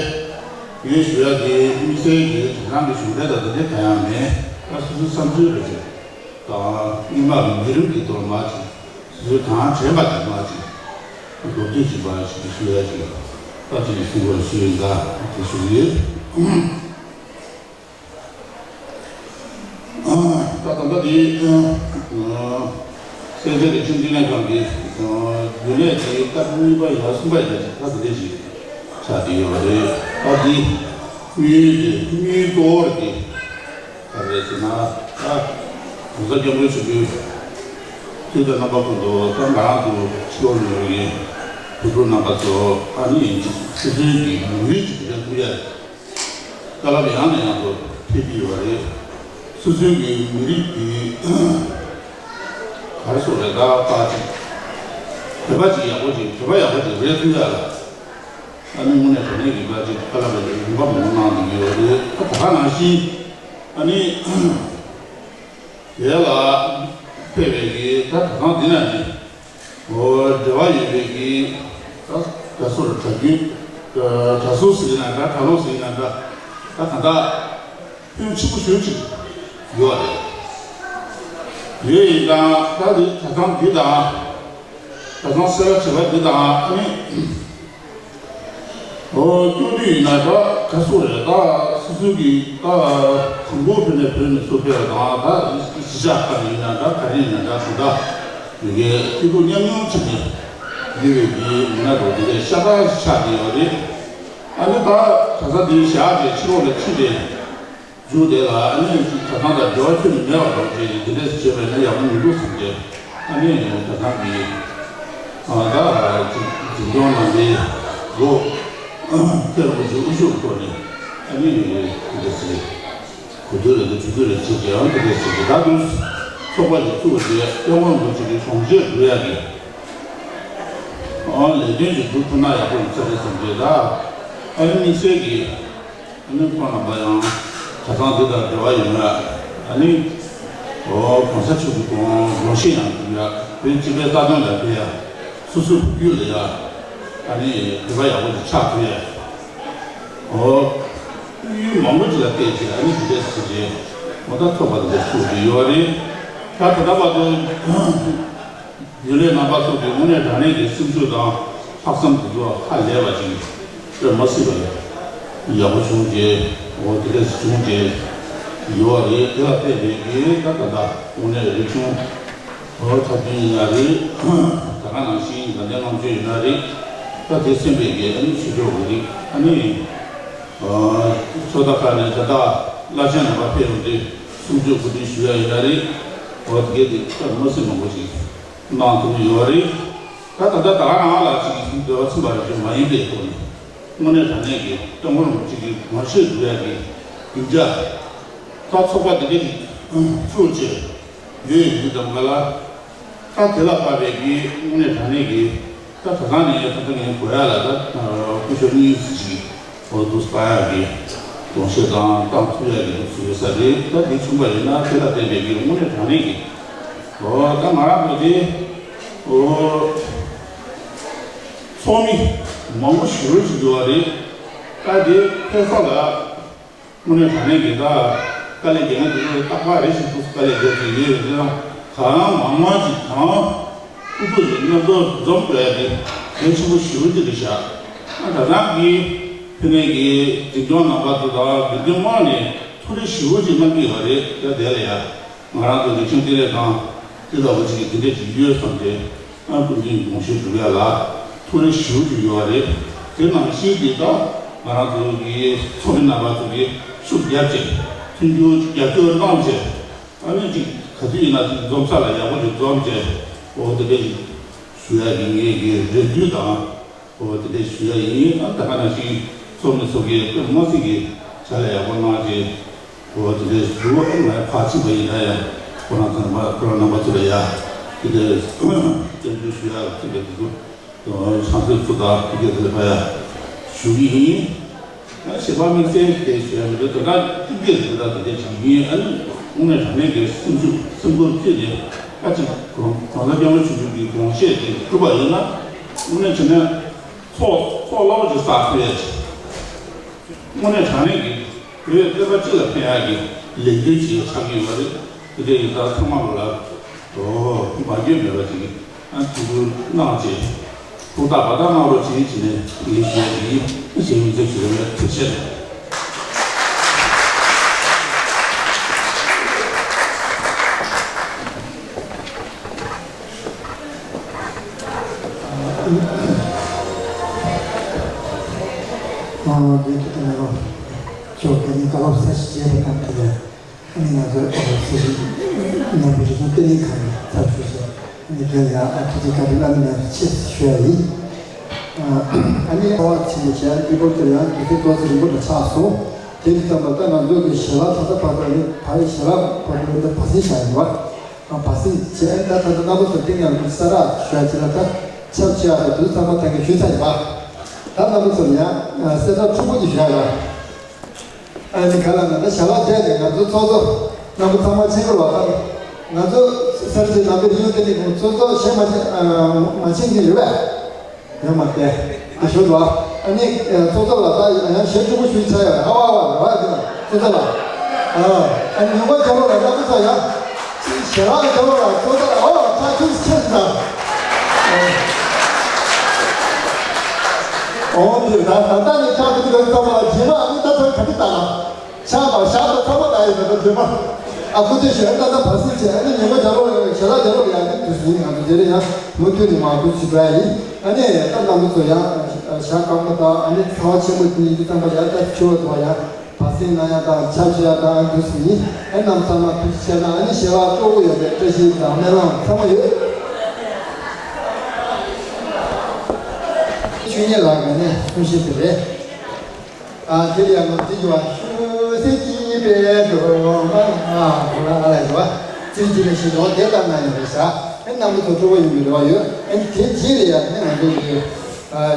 ངས་ཞུ་ཡ་དེ་དམིགས་བསལ་གྱི་དེང་སང་གི་གཞུང་འབྲེལ་དང་དེ་འདྲ་གང་ཡང་མེད། ད་སོ་སོའི་བསམ་ཚུལ་རེ་རེ་དང་སྔོན་མ་གི་བརྒྱུད་རིམ་གྱི་ཐོག་མ་ཅིག་སོ་སོའི་གང་དྲན་པ་དང་མ་ཅིག་མདོར་བསྡུས་ཅིག་མ་ཞིག་ཞུ་ཡ་ཅིག་ད་དེ་ནས་གསུང་བར་ཞུ་ཡིན། ད་དེ་ཞུ་གི་ཡོད། ད་ད་ལྟ་དེ་སེར་བྱེས་རིག་གཞུང་བསྟི་གནས་ཁང་གི་རྒྱུན་ལས་དེ་སྐབས་གཉིས་པ་ཡང་གསུམ་པ་ཡིན་ན་ད་དེ་འདྲ་ཞིག་ཆགས་བསྡད་ཡོད་རེད། ད་དེ་དམིགས་ཡུལ་དེ་དམིགས་ཡུལ་གཙོ་བོ་དེ་ག་རེ་ཟེར་ན། ད་༸གོང་ས་༸སྐྱབས་མགོན་ཆེན་པོའི་དུས་དང་རྣམ་པ་ཀུན་ཏུ་ད་ང་རང་ཚོ་ཕྱི་ལོགས་ནས་ཡོང་བའི་བོད་ཕྲུག་རྣམ་པ་ཚོ་ཨ་ནི་ཡིན་གཅིག་སོ་སོའི་གི་མི་རིགས་ཀྱི་དེ་འདྲ་ཐུག་ཡ་དཀའ་ལས་ཡང་ནས་ཡང་དུ་འཕྲད་ཀྱི་ཡོད་རེད། སོ་སོའི་གི་མི་རིགས་ཀྱི་ག་རེ་ཟེར་རེད། ད་ད་ཅིག་བོད་པ་ཅིག་ཡག་པོ་ཅིག་བོད་པ་ཡག་པོ་ཅིག་རེད་ཐུག་ཡ་ལ། ཨ་ནི་དངོས་གནས་དྲང་གནས་ཀྱི་བཀའ་ཅིག་བཀའ་སློབ་པའི་རིམ་པ་མང་པོ་གནང་འདུག་ཡོད་རེད། ད་ད་ག་ནང་བཞིན་ཨ་ནི་དེ་ལ་ཕེབས་པའི་གི་ད་ད་ཐང་འདི་ན་ནི་འོ་འབྲེལ་བ་ཡོད་པའི་གི་ད་ད་སོ་ར་གྲྭ་རྒྱུན་གྲྭ་ཟུར་ཟེར་ན་འདྲ། གྲྭ་ལོག་ཟེར་ན་འདྲ། ད་ག་འདྲ་ཕོན་ཆེན་པོ་ཞེ་ཅིག་ཡོད་རེད། ཡོད་ཡིན་ཙང་ད་དེ་གྲྭ་ཚང་འདི་དང་གྲྭ་ཚང་སེ་ར་བྱེས་པ་འདི་དང་ཨ་ནི་ཨོ་སྐྱོང་དུས་ཡིན་ན་ད་ག་སུ་རེད། ད་སོ་སོའི་གི་ད་དང་པོ་བོད་ནས་བོད་ནས་སུ་ཕེབས་པ་དང་། ད་གཞིས་ཆགས་ཁག་ནས་ཡིན་ན་འདྲ། ག་རེ་ཡིན་ན་འདྲ། ད་ད་ དེ་གའི་སྐྱིད་སྡུག་མཉམ་མྱོང་བྱས་ནས་ཡོད་པའི་གི་མི་སྣ་རུ་དེ་གའི་ཤ་སྟག་ཆགས་ཀྱི་ཡོད་རེད། ཨ་ནི་ད་གྲྭ་ས་དེའི་ཞག་དེ་ཕྱི་ལོགས་ལ་ཕྱིན་ཏེ། རྒྱུ་དེ་ལ་ཨ་ནི་གྲྭ་ཚང་དང་འབྲེལ་བ་ཁྱོན་ནས་མེད་པ་འདྲ་བྱས་ཏེ་དེ་འདྲས་བྱས་པ་ཡིན་ན་ཡག་པོ་མི་འདུག་བསམ་སྟེ། ཨ་ནི་གྲྭ་ཚང་གི་ཨ་ད་འཛིན་སྐྱོང་ནང་པའི་ལོ་ཁེ་རུ་ཅིག་དབུ་བཞུགས་ཐོག་ནས་ཨ་ནི་དེ་འདྲས་བྱས། གོ་ཐོས་རེ་དང་གྲོས་ཚོད་རེ་བྱས་ཏེ་ཡང་དེ་འདྲས་བྱས་ཏེ། ད་དུང་ཚོགས་པ་ཞིག་བཙུགས་ཏེ་སྐྱབས་མགོན་རིན་པོ་ཆེ་གི་དགོངས་བཞེད་སྒྲུབ་ཡག་གི་ཨ་ལས་དོན་ཞིག་སྒྲུབ་ཐུབ་ན་ཡག་པོ་ཡིན་ས་རེད་བསམ་སྟེ། ད་ཨ་ནི་དམིགས་བསལ་གྱི། ཨ་ནི་ཁོང་རྣམ་པ་ཡང་གྲྭ་ཚང་འདི་དང་འབྲེལ་བ་ཡོད་ཡ། ཨ་ནི་ཨོ་གོང་ས་མཆོག་གི་དགོངས་དགོངས་བཞེད་ཡང་འགྲུབ་ཡ། བོད་སྤྱི་པའི་རྩ་དོན་ལ་ཕན་ཡ། སོ་སོའི་བུ་རྒྱུད་ལ་ཡ། ཨ་ནི་འབྲེལ་བ་ཡག་པོ་ཅིག་ཆགས་ཐུབ་ཡ། ཨོ་དམིགས་ཡུལ་མང་པོ་ཅིག་ལ་བལྟས་ཚེ་ཨ་ནི་འདི་འདྲས་ཟེར་རྗེས་ཨོ་ད་ཚོགས་པ་འདི་འདྲས་བཙུགས་ཏེ་ཡོད་རེད། ད་ད་ལྟ་བར་དུ། རྒྱུན་ལས་རྣམ་པ་ཚོ་གིས་དངོས་གནས་དྲང་གནས་ཀྱི་སེམས་ཤུགས་དང་ལྷག་བསམ་དེ་ཚོ་ཧ་ལས་པ་ཅིག་སྤྲད་མ་སྲིད་པ་ཡག་པོ་བྱུང་རྗེས་འོ་དེ་འདྲས་བྱུང་རྗེས་ཡོད་རེད། དེ་ལ་བལྟས་པའི་གི་ད་ད་ལྟ་དངོས་གནས་རིག་གཞུང་འོ་འཁྲབ་སྟོན་ཡིན་ན་རེད། ད་ག་ནང་བཞིན་དགའ་ལྡན་ལྔ་མཆོད་ཡིན་ན་རེད། ད་དེ་སེམས་པའི་གི་ཨ་ནི་ཆོས་ཕྱོགས་ཀྱི་རིགས་ཨ་ནི་ཚོགས་བརྡ་ཁག་ནས་ད་ལྟ་བླ་ཆེན་རྣམ་པ་ཕེབས་ཡོང་དུས་གསུང་ཆོས་གོ་སྒྲིག་ཞུ་ཡ་ཡིན་ན་རེད། འོ་དེ་གི་དེ་ད་མ་སེམས་མང་པོ་ཞིག་གནང་ཐུབ་ཀྱི་ཡོད་རེད། ད་ད་ལྟ་ད་ག་རང་ལ་ཅིག་འདོད་པ་ཚིམ་པ་རེ་ཞིག་མ་ཡིན་པའི་ཐོག་ནས་དངོས་གནས་དྲང་གནས་ཀྱི་སྐྱབས་མགོན་རིན་པོ་ཆེ་གི་དགོངས་བཞེད་སྒྲུབ་ཡག་གི་རྒྱུ་ཆ་ད་ཚོགས་པ་འདི་ག་ཅིག་བཙུགས་བྱས་ཡོད་ཡོད་དུས་ཙམ་པ་ལ་ད་དེ་ལ་དཔག་པའི་གི་དངོས་གནས་དྲང་གནས་ཀྱི་ད་གྲྭ་ཚང་ནས་ད་ལྟ་ངས་གོ་ཡག་ལ་ད་སྐུ་ཞབས་གཉིས་ཅིག་འོ་འདུག་སེ་བཏང་ཡག་གི་དགོངས་བཞེད་དང་བཏང་ཐུབ་ཡག་གི་འདུག་སེ་ཡོད་ས་རེད། ད་དེ་བྱུང་པ་ཡིན་ན་དེ་ལ་བརྟེན་པའི་གི་དངོས་གནས་དྲང་གནས་ཀྱི་འོ་ད་ང་རང་ཚོ་དེ་འོ་ཚོགས་མི་མང་པོ་ཞེ་པོ་ཅིག་ཡོད་པ་རེད། ད་དེ་ཕེབས་ས་ལ་དངོས་གནས་དྲང་གནས་ཀྱི་ད་དཀའ་ལས་རྒྱག་མཁན་དེ་ཚོ་རྟག་པར་རེ་ཞིག་འདུག་སེ་དཀའ་ལས་རྒྱག་གི་ཡོད་རེད། དེ་རང་གང་མང་མང་ཅིག་གང་། ཕྲུ་གུ་ཚོ་མཉམ་དུ་འཛོམས་དགོས་ཡ་དེ་གལ་ཆེན་པོ་ཞེ་པོ་ཅིག་རེད་ཤག་ཨ་ད་རང་གི་ཕ་ནས་ཀྱི་འཛིན་སྐྱོང་རྣམ་པ་ཚོ་དང་དགེ་རྒན་དམངས་ནས་ཐུགས་རེ་ཞེ་པོ་ཅིག་གནང་གི་ཡོད་རེད། ཡ་དེ་ལ་ཡ་ང་རང་ཚོ་རིག་གཞུང་ལྟེ་གནས་ཁང་དེ་ལྟ་བུ་ཅིག་གི་དེ་འདྲས་ཅིག་ཡོད་བསམ་སྟེ་ཨ་སྐུ་མདུན་དགོངས་བཞེས་སྒྲུབ་ཡ་ལ་ཐུགས་རེ་ཞེ་པོ་ཅིག་ཡོད་རེད། དེ་ནང་བཞིན་གྱི་ད་ང་རང་ཚོ་གི་ཚོགས་མི་རྣམ་པ་ཚོ་གིས་ཤུགས་རྒྱབ་བྱས་མཐུན་འགྱུར་རྒྱབ་སྐྱོར་གནང་བྱས། ཨ་ནི་ཅིག་ག་དུས་ཡིན་ན་ཅིག་འཛོམས་ས་ལ་ཡག་པོ་ཅིག་འཛོམས་བྱས་འོ་དེ་འདྲ་ཞིག་ཞུ་ཡ་ཡིན། ངེད་ཀྱི་རེ་འདུན་དང་འོ་དེ་འདྲ་ཞུ་ཡ་ཡིན། ཨ་ད་ག་ནང་བཞིན་ཚོགས་མི་ཚོ་གིས་དཔེ་མ་སྲིད་ཀྱི་བྱ་ལས་ཡག་པོ་གནང་བྱས་འོ་དེ་འདྲ་ཞུ། ཨ་ང་ཕར་ཕྱིན་པ་ཡིན་ན་ཡང་ཁོ་རང་ཚོ་རྣམ་པ་ཁོ་རང་རྣམ་པ་ཚོ་ལ་ཡ་དེ་འདྲ་སྐྱབས་འཇུག་ཞུ་ཡ་ཐུབ་པའི་དེ་ཚོ། བྱང་སེམས་ཚུལ་དང་ཐུགས་རྗེ་ཆེ་ཕ་ཡ་ཞུ་གི་ཡིན། ཞེས་པ་དམིགས་བསལ་དེ་ཞུ་ཡ་མི་འདུག་ད་ལྟ་ཐུགས་རྗེ་ཆེ་ད་དེ་འདྲ་ཞུ་གི་ཡིན། ཨ་ནི་དངོས་གནས་དྲང་གནས་ཀྱི་སེམས་ཤུགས་སེམས་ཁུར་བསྐྱེད་ནས་ད་ཅིག་གོང་གོང་ས་སྐྱབས་མགོན་ཆེན་པོ་གི་དགོངས་བཞེད་དེ་གྲུབ་པ་ཡིན་ན་དངོས་གནས་བྱས་ན་ཚོགས་ཚོགས་སླ་པོ་ཅིག་བསགས་ཐུབ་ཡ་ཅིག་དངོས་གནས་དྲང་གནས་ཀྱི་བོད་བསྟན་པ་སྤྱི་ལ་ཕན་ཡག་གི་ལས་འགུལ་ཅིག་ཆགས་ཀྱི་ཡོད་རེད། དེ་འདྲ་ཡིན་ཙང་ཚང་མ་ལོ་ལ་འོ་མ་འགྱོད་མེད་པ་ཅིག་ཨ་ཐུགས་ཁུར་གནང་བྱས་ཐུགས་ཐག་པ་དག་གནང་རོགས་གྱིས་བྱས་ནས་ངས་ཞུ་ཡ་དེ་ཡིན། ཞེས་ཡོངས་འཛིན་ཞུ་བའི་ཐུགས་རྗེ་ཆེ། ཨ་ནི་ང་ཚོ་སྲིད་ཞིའི་ནང་པའི་རིག་གཞུང་ལྟེ་གནས་ཁང་ནས་ཚབ་ཞུས་ཤིང་ནས་བོད་རིག་གཞུང་ལྟེ་གནས་ཁང་ནས་ཚབ་ཞུས་ཤིང་ནས་རྒན་ཡང་ཨ་ཁྲི་ཁྲི་བཀའ་དྲིན་བླ་མའི་ཉམས་སུ་ཆེ་ཞུ་ཡ་ཡིན། ཨ་ནི་ཨ་བ་ཆེན་པོ་ཞལ་སྐྱིད་པོ་དེར་ཡང་དུས་ཚོད་ཏོག་ཙམ་རིང་པོ་འདྲ་ཆགས་སོང་། དེ་ཡིན་ཙམ་པ་ད་ང་ཚོ་གི་ཞལ་ལག་ད་ལྟ་བར་དུ་ནི་ད་རེས་ཞལ་ལག་བར་དུ་ནི་བ་སི་བཞག་ཡིན་པ། བ་སི་བྱས་ད་ད་ལྟ་རྣམ་པ་ཚོ་སྟེང་ནས་ས་རག་ཞུ་ཡ་ཅི་ལ་ད་ཆབས་ཆེ་བ་དང་དུས་ཚང་མ་ད་གིན་ཞུས་ཚར་ཡིན་པ། ད་རྣམ་པ་ཚོ་ལ་ཡང་གསལ་བསྒྲགས་ཕྲུ་གུ་ཅིག་ཞུ་ཡ་ཡོད། ཨ་ནི་ག་ལ་ན་ད་ཞལ་ལག་བྱས་ཏེ་ང་ཚོ་ཚོགས་གཙོ་རྣམ་པ་ཚང་མ་ཕྱིན་དགོས་ལ། ད་ང་ཚོ་སེར་བྱེས་ནང་པའི་རིག་གཞུང་ལྟེ་གནས་ཁང་ཚོགས་གཙོ་ཕྱིན་མ་ཕྱིན་མ་ཕྱིན་གྱི་ཡོད་པས། ཡོད་མ་རེད། དེ་ཞུ་དགོས། ཨ་ནི་ཚོགས་གཙོ་ལགས་ད་ཡང་ཞལ་སྤྲུལ་སྐུ་ཞུས་ཚར་ཡོད་རེད། ཨ་བ་བ་རེད་བ། དེ་ན་ཚོགས་གཙོ་ལགས། ཨ་ནི་ཉུང་མ་རྒྱལ་ལོ་ལགས་རྣམ་པ་ཚོ་ཡང་ཞལ་ལག་རྒྱལ་ལོ་ལགས་ཚོགས་གཙོ་ལགས། ཨོ་ཕྱག་ཁྱུག་ཁྱེར་ཟིན་ད། ཨོ་དེ་ད་ད་ལྟ་ནས་ཕྱག་ཁྱུག་ཁྱེར་ཟིན་ད་བ་ལ་རྗེས་མ་ཨ་ནི་ད་ཚོད་ག་དུས་ད་ལ། ཕྱག་དང་ཞབས་དང་ཚང་མ་ད་ཡིན་ད་ད་རྗེས་མ། ཨ་ཁུ་ཚོས་ཞལ་ལག་ད་ད་བ་སི་བྱས། ཨ་ནི་ཉུང་མ་རྒྱལ་ལོ་ལགས་ཞལ་ལག་རྒྱལ་ལོ་ལགས་ཡ་ནི། ཡིན། ང་ཚོ་དེ་རིང་ཡང་མུ་མཐུད་ནས་མར་འབུལ་ཞུ་འགྲོ་ཡ་ཡིན། ཨ་ནི་ད་རྣམ་པ་ཚོ་ཡང་ཞག་གང་པོ་དང་ཨ་ནི་ཚ་བ་ཆེན་པོ་དེ་ཡིན་དུས་ཙམ་པ་ཡང་ད་ཆུ་བ་དང་ཡང་བ་སེང་ན་ཡ་དང་ཆབ་ཆ་ཡ་དང་འདུག་སེ་ཡིན། ཨ་རྣམ་ཚང་མ་ཐུགས་རྗེ་ཆེ་གནང་། ཨ་ནི་ཞལ་ལག་སྤྲོ་པོ་ཡོད་པའི་བཀྲ་ཤིས་དང་སྨོན་ལམ་ཚང་མ་ཡོད། ཆོས་ཉིད་ལགས་ཀྱི་ནས་གསུང་བཤད་དེ་རེད། ཨ་དེ་ཡང་ང་ཚོའི་ཡུལ་བ་ཤུ་སེ་སྐྱིད་པའི་སྒྲོལ་མ་ཨ་ཁོ་ལ་ཨ་ལ་ཡུལ་བ་ཚིག་གཅིག་ལ་ཞིག་ཡོང་དེ་ལྟར་ན་ཡང་རེད་ཤག་ཨེ་རྣམ་པ་ཚོ་སྤྲོ་པོ་ཡོང་གི་རེ་བ་ཡོད། ཨེ་དེ་རྗེས་ལ་ཡང་ཨེ་ང་ཚོ་ཡི་ཨ་ཨ་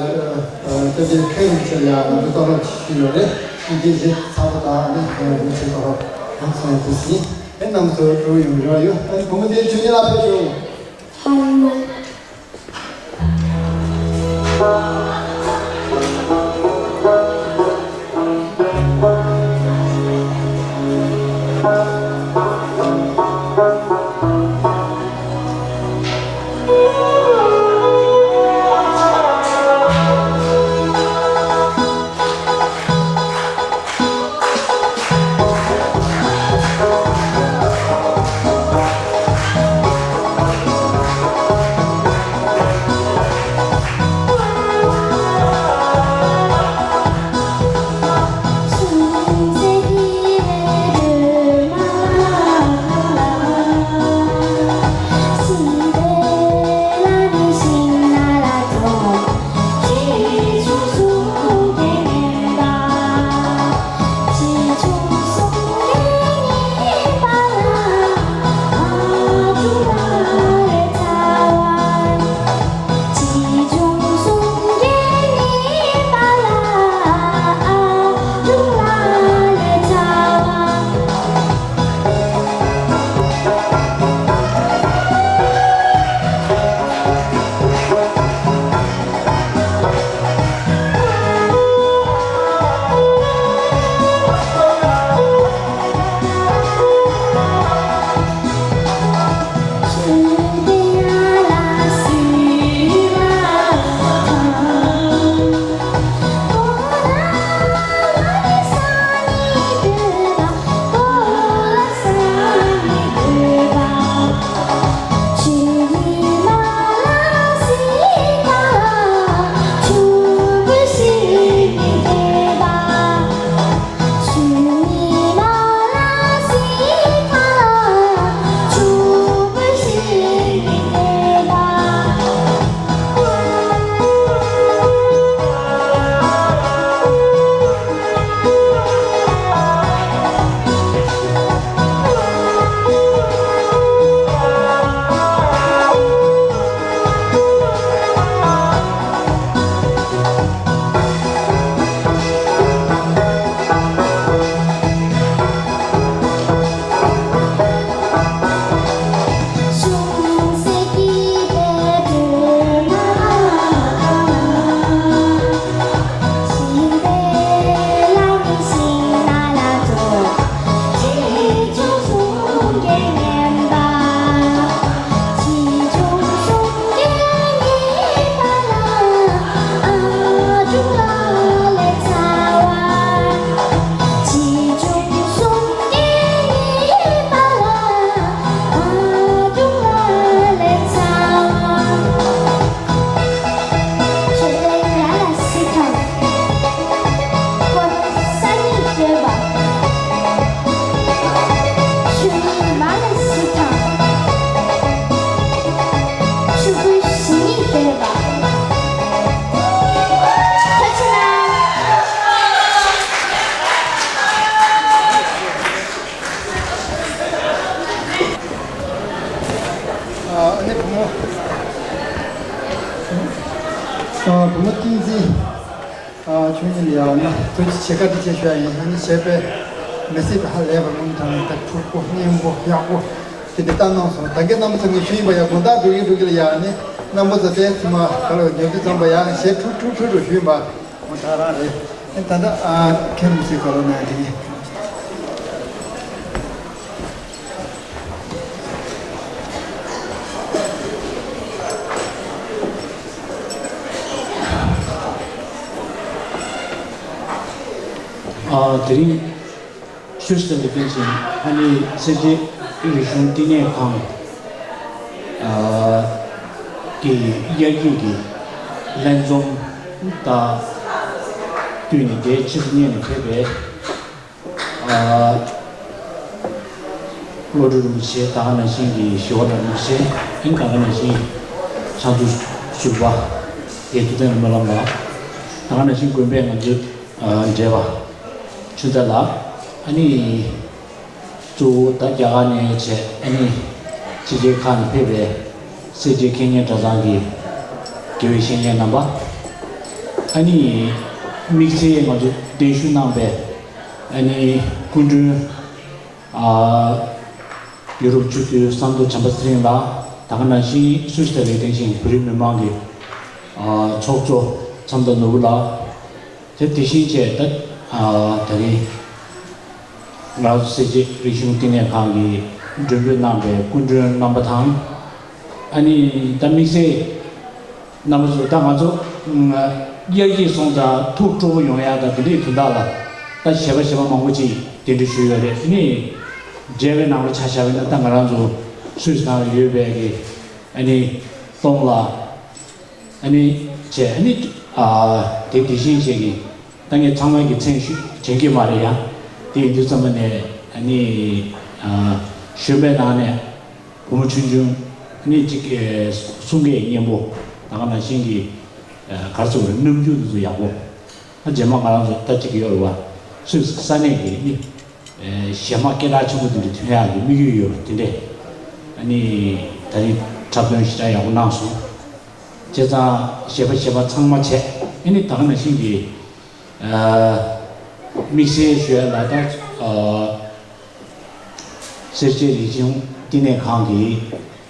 ད་དེ་ཁེ་རིང་ཆེ་ལ་ཡང་ང་ཚོ་གཏོང་རོགས་བྱེད་ཀྱི་ཡོད་རེད། ཨེ་དེ་རྗེས་ཚ་པོ་དང་ཨ་ནི་ཁེ་རིང་ཆེ་གཏོང་རོགས་ཡང་སོང་ཡང་དེ་བཞིན་ཨེ་རྣམ་པ་ཚོ་སྤྲོ་པོ་ཡོང་གི་རེ་བ་ཡོད། ཨེ་བུ་མོ་དེ་ཆུ་ཉིན་ལ་ཕེབས་ཤོག་ཨ་མ། ཨ་ནི་བུ་མོ། ཨ་བུ་མོ་བསྟན་འཛིན། ཨ་ཆོས་ཉིད་ལ་ཡང་ནི་ཐུགས་རྗེ་ཆེ་བཀའ་དྲིན་ཆེ་ཞུ་ཡ་ཡིན། ཨ་ནི་བྱས་པས་མི་སྲིད་པ་ཧ་ལས་པ་ངོ་མ་དང་ད་འཁྲུག་པོ་སྙན་པོ་ཡག་པོ་དེ་འདྲ་བཏང་གནང་སོང་། ད་གིན་རྣམ་པ་ཚོ་ངས་ཞུས་ཡིན་པ་ཡང་དགོང་དག་འགྲོ་གི་འགྲོ་གི་ལ་ཡང་ནི་རྣམ་པ་ཚོ་དེ་ཚོ་མ་ག་ལ་ཉོ་དུས་ཙམ་པ་ཡང་གཞས་འཁྲུག་འཁྲུག་འཁྲུག་འགྲོ་ཞུས་ཡིན་པ་ངོ་ཐག་རང་རེད། ཨ་ད་ལྟ་ཨ་ཁྱེད་རྣམ་ཚོས་ག་ལ་ན་དེ་ཡིན། ཨ་དེ་རིང་ཤུལ་ཙམ་དུ་ཕན་ཚུན་ཨ་ནི་སེར་བྱེས་རིག་གཞུང་བསྟི་གནས་ཁང་ཨ་ གི་དབྱར་སྐྱིད་ཀྱི་ལྷན་འཛོམས་དང་བསྟུན་ནས་དེའི་ཕྱིར་གཉེར་ནས་ཕེབས་པའི་ཨ་བློ་གྲོས་རིན་པོ་ཆེ། ད་ག་ནང་བཞིན་གྱི་ཞི་བ་ལྷ་རིན་པོ་ཆེ། ཨ་ནི་ད་ག་ནང་བཞིན་ཕྱག་མཛོད་ཟུར་པ་དགེ་ཐུབ་བསྟན་སྨོན་ལམ་ལགས། ད་ག་ནང་བཞིན་དགོན་པའི་ང་ཚོའི་ཨ་འབྲེལ་བ་ཆོས་མཛད་ལགས། ཨ་ནི་གཙོ་བོ་ད་རྒྱ་གར་ནས་བྱས། ཨ་ནི་ཕྱི་རྒྱལ་ཁག་ནས་ཕེབས་པའི་སེར་བྱེས་མཁས་སྙན་གྲྭ་ཚང་གི་དགེ་བའི་བཤེས་གཉེན་རྣམ་པ། ཨ་ནི་དམིགས་བསལ་ང་ཚོ་གདན་ཞུ་གནང་པའི་ཨ་ནི་སྐུ་མགྲོན་ཨ་ཡུ་རོབ་སྤྱི་འཐུས་ཟམ་གདོང་བྱམས་པ་ཚེ་རིང་ལགས། ད་ག་ནང་བཞིན་སུད་སི་ལ་ལས་དོན་བྱེད་བོད་རིགས་མི་མང་གི་ཨ་ཚོགས་གཙོ་མཚམས་དང་ནོར་བུ་ལགས། དེ་དེ་བཞིན་བཅས་ད་ཨ་ད་རིང་ང་རང་ཚོ་སེར་བྱེས་རིག་གཞུང་བསྟི་གནས་ཁང་གི་མགྲོན་འབོད་གནང་པའི་སྐུ་མགྲོན་རྣམ་པ་དང་། ཨ་ནི་ད་དམིགས་བསལ་རྣམ་པ་ཚོ། ད་ང་ཚོ་ཨ་དབྱར་སྐྱིད་སོང་ཙང་ཐུགས་སྤྲོ་པོ་ཡོང་ཡ་ད་དེ་འདྲའི་དོན་དག་ལ་ད་གཞས་པ་གཞས་པ་མང་པོ་ཅིག་གདན་འདྲེན་ཞུས་ཡོད་རེད། ཨ་ནི་འབྲེལ་བའི་ནང་ལ་ཆ་བཞག་པ་ཡིན་ན། ད་ང་རང་ཚོ་སུད་སི་ནང་ལ་ཡོད་པའི་གི་ཨ་ནི་སྟོང་ལ། ཨ་ནི་བྱས། ཨ་ནི་ཨ་དེ་དེ་བཞིན་བྱས་ཀྱི་ད་ངས་ཚང་མ་གི་མཚན་ཞུ་དྲན་གྱི་མ་རེད་ཡ། དེ་ཡིན་དུས་ཙམ་པ་ནས་ཨ་ནི་ཨ་གཞོན་པའི་ནང་ནས་བུ་མོ་ཆུང་ཆུང་ཨ་ནི་གཅིག་ཨེ་གསུང་སྐད་སྙན་པོ། ད་ག་ནང་བཞིན་གྱི་ཨ་ག་རེ་ཟེར་དགོས་རེད། རྣམ་འགྱུར་དེ་ཚོ་ཡག་པོ། ད་རྗེས་མ་ང་རང་ཚོ་ད་གཅིག་ཡོད་རེད་བ། སུད་སི་ས་གནས་ཀྱི་ཨ་ནི་ཨེ་གཞས་མ་སྐད་གྲགས་ཆེན་པོ་དེ་འདྲ་ཐོན་ཡག་གི་དམིགས་ཡུལ་ཡོད་རེད། དེ་འདྲས་ཨ་ནི་ད་རིང་འཁྲབ་སྟོན་ཞེ་དྲག་ཡག་པོ་གནང་སོང་། བྱས་ཙང་གཞས་པ་གཞས་པ་ཚང་མ་བྱས། ཨ་ནི་ད་ག་ནང་བཞིན་གྱི་ཨ་དམིགས་བསལ་ཞུ་ཡ་ལ། ད་ཨ་སེར་བྱེས་རིག་གཞུང་བསྟི་གནས་ཁང་གི་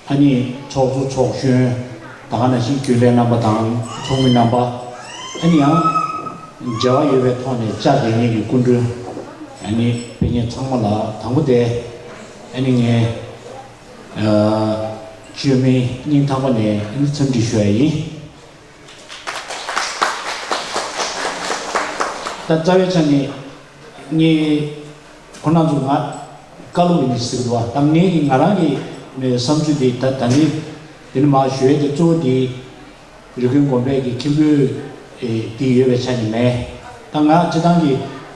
ཨ་ནི་ཚོགས་གཙོ་ཚོགས་གཞོན། ད་ག་ནང་བཞིན་རྒྱུན་ལས་རྣམ་པ་དང་ཚོགས་མི་རྣམ་པ། ཨ་ནི་ཡང་འབྲེལ་བ་ཡོད་པའི་ཐོག་ནས་བཅར་བསྡད་མཁན་གྱི་སྐུ་མགྲོན། ཨ་ནི་ཕེབས་མཁན་ཚང་མ་ལ་དང་པོ་དེ་ཨ་ནི་ངས་ཨ་བཅོས་མིན་སྙིང་ཐག་པ་ནས་ཨ་ནི་འཚམས་འདྲི་ཞུ་ཡ་ཡིན། ད་རྩ་བའི་ཆ་ནས་ངས་ཁོ་རང་ཚོ་ང་བཀའ་སློབ་ཡིན་ཟེར་གི་འདུག་བ། ད་ངས་ཀྱི་ང་རང་གི་བསམ་ཚུལ་དེ་ད་ད་ནི་དེ་ནི་མར་ཞུ་ཡས་དེ་གཙོ་བོ་དེ་རི་ཀོན་དགོན་པའི་གི་མཁན་པོ་དེ་ཡོད་པའི་ཆ་ནས་མེད། ད་ང་སྤྱི་བཏང་གི་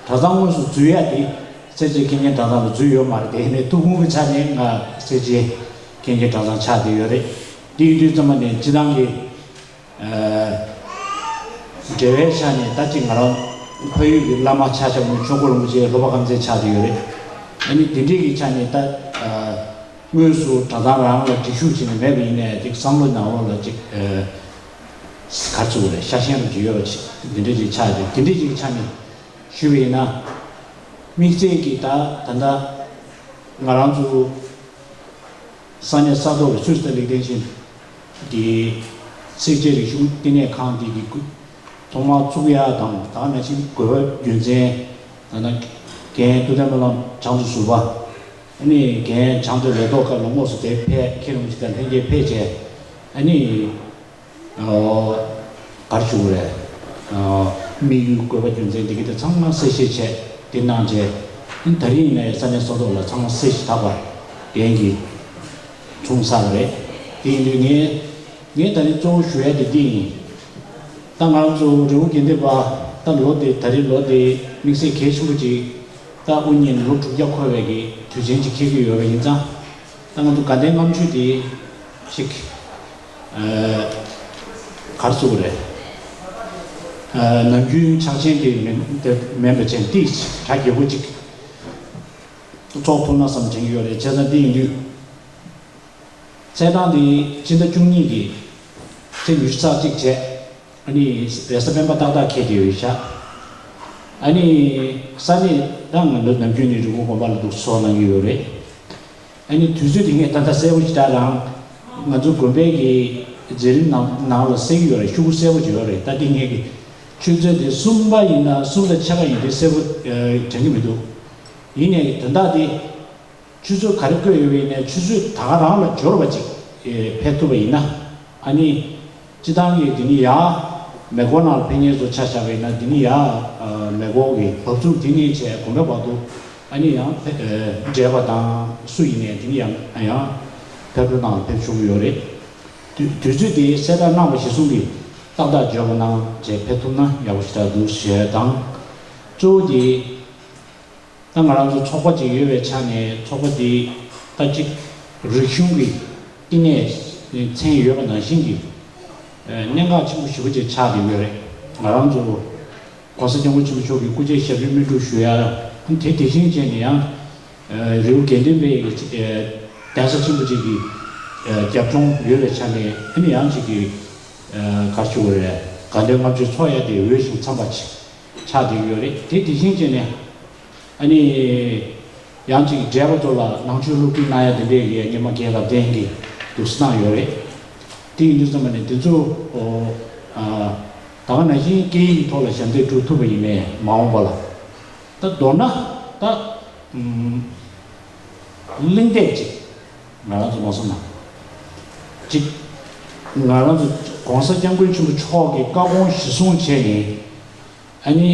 གྲྭ་ཚང་དངོས་སུ་འཛུལ་ཡ་དེ་སེར་བྱེས་མཁས་སྙན་གྲྭ་ཚང་ལ་འཛུལ་ཡོད་མ་རེད། དེ་ཡིན་ནའི་ཐུགས་ཁུར་གྱི་ཆ་ནས་ང་སེར་བྱེས་མཁས་སྙན་གྲྭ་ཚང་ཆགས་བསྡད་ཡོད་རེད། དེ་ཡིན་དུས་ཙམ་པ་ནས་སྤྱི་བཏང་གི་འབྲེལ་བའི་ཆ་ནས་ད་ཅིག་ང་རང་ཕ་ཡུལ་གྱི་བླ་མ་ཆ་ཁྱབ་ནས་ཆོས་འཁོར་རིན་པོ་ཆེའི་སློབ་པ་ཁམས་ཚན་ཆགས་བསྡད་ཡོད་རེད། ཨ་ནི་དེ་འདྲའི་གི་ཆ་ནས་ད་དངོས་སུ་གྲྭ་ཚང་རང་ལ་སྒྲིག་ཞུགས་བྱས་ནས་མེད་པ་ཡིན་ནའི་ཅིག་བསམ་བློ་ནང་ལོགས་ལ་ཅིག་ག་རེ་ཟེར་དགོས་རེད། ཤ་ཞེན་རུ་ཅིག་ཡོད་པ་ཅིག་འདི་འདྲའི་ཅིག་ཆགས་བསྡད། དེ་འདྲའི་ཅིག་ཆ་ནས་ཞུས་པ་ཡིན་ན། དམིགས་བསལ་གྱི་ད་ད་ལྟ་ང་རང་ཚོ་ས་གནས་ས་ཐོག་གི་སུད་སི་ལ་ལེགས་ལྡན་ཤིན་གྱི་སེར་བྱེས་རིག་གཞུང་བསྟི་གནས་ཁང་འདི་གི་སྐུ་ཐོག་མར་བཙུགས་ཡ་དང་། ད་ག་ནང་བཞིན་དགོས་པ་རྒྱུ་མཚན། ད་ལྟ་རྒན་ཐུབ་བསྟན་སྨོན་ལམ་བྱང་ཆུབ་ཟུར་པ། ཨ་ནི་རྒན་བྱང་ཐོག་ལས་ཐོག་སྐབས་ལ་དངོས་སུ་དེར་ཕེབས། མཁན་རིན་པོ་ཆེ་དང་ལྷན་རྒྱས་ཕེབས་བྱས། ཨ་ནི། ཨོ། ག་རེ་ཞུ་དགོས་རེད། ཨོ། དམིགས་ཡུལ་དགོས་པ་རྒྱུ་མཚན་འདི་ག་དེ་ཚང་མ་གསལ་བཤད་བྱས་དེ་གནང་བྱས། ཨ་ནི་ད་རིང་ཡིན་ནའི་ས་གནས་ས་ཐོག་ལ་ཚང་མ་གསལ་ཞིང་དག་པ་ལྡན་གྱི་བྱུང་ཚར་བ་རེད། དེ་ཡིན་དུས་ངས་ངས་ད་རིང་གཙོ་བོ་ཞུ་ཡ་དེ་འདི་ཡིན། ད་ང་རང་ཚོ་རི་བོ་དགེ་ལྡན་པ་ད་ལོ་འདི་ད་རེས་ལོ་འདི་དམིགས་བསལ་གལ་ཆེན་པོ་ཅིག་ད་དབུ་བརྙེས་ནས་ལོ་དྲུག་བརྒྱ་འཁོར་བའི་གི་དུས་ཆེན་ཅིག་འཁེལ་གྱི་ཡོད་པ་ཡིན་ཙང་། ད་ང་ཚོ་དགའ་ལྡན་ལྔ་མཆོད་དེ་ཅིག་ཨ་ག་རེ་ཟེར་དགོས་རེད། ཨ་ནམ་རྒྱུན་ཕྱག་ཆེན་དེ་མིན་དེ་མིན་པ་བྱས་ཏིག་གྲ་རྒྱས་པོ་ཅིག་ཚོགས་ཐུབ་ན་བསམ་དྲན་གྱི་ཡོད་རེད། བྱས་ཙང་འདི་ཡིན་དུས། ཚེས་གྲངས་དེ་སྤྱི་ཟླ་བཅུ་གཉིས་ཀྱི་ཚེས་ཉི་ཤུ་རྩ་གཅིག་བྱས། ཨ་ནི་རེས་གཟའ་སྤེན་པ་ཏག་ཏག་འཁེལ་བསྡད་ཡོད་ཤག་ཨ་ནི་ས་གནས་ད་ང་ཚོ་ནམ་རྒྱུན་ནས་རི་བོ་དགོན་པ་ལ་འདུག་ཚོགས་གནང་གི་ཡོད་རེད། ཨ་ནི་དུས་ཚོད་དེ་ངས་ད་ལྟ་གསལ་པོ་ཞེ་དྲག་རང་ང་ཚོ་དགོན་པའི་གི་མཛད་རིམ་ནང་ནང་ལ་གསལ་གྱི་ཡོད་རེད། ཤོག་གུ་གསལ་པོ་ཅིག་ཡོད་རེད། ད་དེ་ངས་གི་ཆུ་ཚོད་དེ་གསུམ་པ་ཡིན་ན་གསུམ་དང་ཕྱེད་ཀ་ཡིན་དེ་གསལ་པོ་ཨ་དྲན་གྱི་མི་འདུག་ཡིན་ནའི་དོན་དག་དེ། ཆུ་ཚོད་ག་རེ་བཀོད་ཡོད་པ་ཡིན་ནའི་ཆུ་ཚོད་ད་ག་རང་ལ་འབྱོར་བ་ཅིག་ཨེ་ཕེབས་ཐུབ་པ་ཡིན་ན། ཨ་ནི་སྤྱི་བཏང་གི་འདི་ནི་ཡ་མེག་གོ་ནང་ལ་ཕེབས་མཁན་ཚོ་ཆ་བཞག་པ་ཡིན་ན། འདི་ནི་ཡ་ཨ་མེག་གོ་གི་བབས་ཚུགས་འདི་ནས་བྱས་དགོན་པའི་བར་དུ་ཨ་ནི་ཡང་ཕེ་ཨེ་འབྲེལ་བ་དང་སུ་ཡིན་ནའི་འདི་ནི་ཡང་ཡང་ཕེབས་འགྲོ་ནང་ལ་ཕེབས་ཆོག་གི་ཡོད་རེད། དུས་དུས་ཚོད་དེ་གསལ་བསྒྲགས་གནང་བ་གཞིར་བཟུང་གིས་ཏག་ཏག་འབྱོར་པ་གནང་བྱས་ཕེབས་ཐུབ་ན་ཡག་པོ་ཞེ་དྲག་འདུག་ཞུ་ཡ་དང་། གཙོ་བོ་དེ་ད་ང་རང་ཚོ་ཚོགས་པ་ཅིག་ཡོད་པའི་ཆ་ནས་ཚོགས་པ་དེ་ད་ཅིག་རིག་གཞུང་གི་བསྟི་གནས་མཚན་ཡོད་པ་ནང་བཞིན་གྱི་གནད་འགག་ཆེན་པོ་ཞེ་པོ་ཅིག་ཆགས་བསྡད་ཡོད་རེད། ང་རང་ཚོ་༸གོང་ས་༸སྐྱབས་མགོན་ཆེན་པོ་མཆོག་གི་སྐུ་ཚེ་ཞབས་པད་སྨིན་སྒྲུབ་ཞུ་ཡ་དེ་དེ་བཞིན་བྱས་ནས་ཡང་རི་བོ་དགེ་ལྡན་པའི་གདན་ས་ཆེན་པོ་ཅིག་གི་རྒྱབ་ལྗོངས་ཡོད་པའི་ཆ་ནས་ཨ་ནི་ཡང་ཅིག་གི་ག་རེ་ཞུ་དགོས་རེད། དགའ་ལྡན་ལྔ་མཆོད་ཚོགས་ཡ་དེ་འོས་ཤིང་འཚམས་པ་ཅིག་ཆགས་བསྡད་ཡོད་རེད། དེ་དེ་བཞིན་བྱས་ནས་ཨ་ནི་ཡང་ཅིག་བགྲེས་པ་ཚོ་ལ་ནང་ཆོས་སློབ་ཁྲིད་གནང་ཡ་དེ་འདྲས་ཀྱི་སྔོན་མ་རྒན་རབས་ལྡན་གྱིས་འདུག་སེ་གནང་ཡོད་རེད། དེ་ཡིན་དུས་ཙམ་པ་ནས་དེ་ཚོ་ད་ག་ནང་བཞིན་སྐད་ཡིག་གི་ཐོག་ལ་ཞབས་འདེགས་སྒྲུབ་ཐུབ་པ་ཡིན་ནའི་མ་འོངས་པ་ལ་ད་མདོར་ན་ད་གླེང་སྟེགས་ཅིག་ང་རང་ཚོ་མ་སོང་ན་ཅིག་ང་རང་ཚོ་༸གོང་ས་༸སྐྱབས་མགོན་ཆེན་པོ་མཆོག་གི་བཀའ་དགོངས་གཞིར་བཟུང་བྱས་ནས་ཨ་ནི།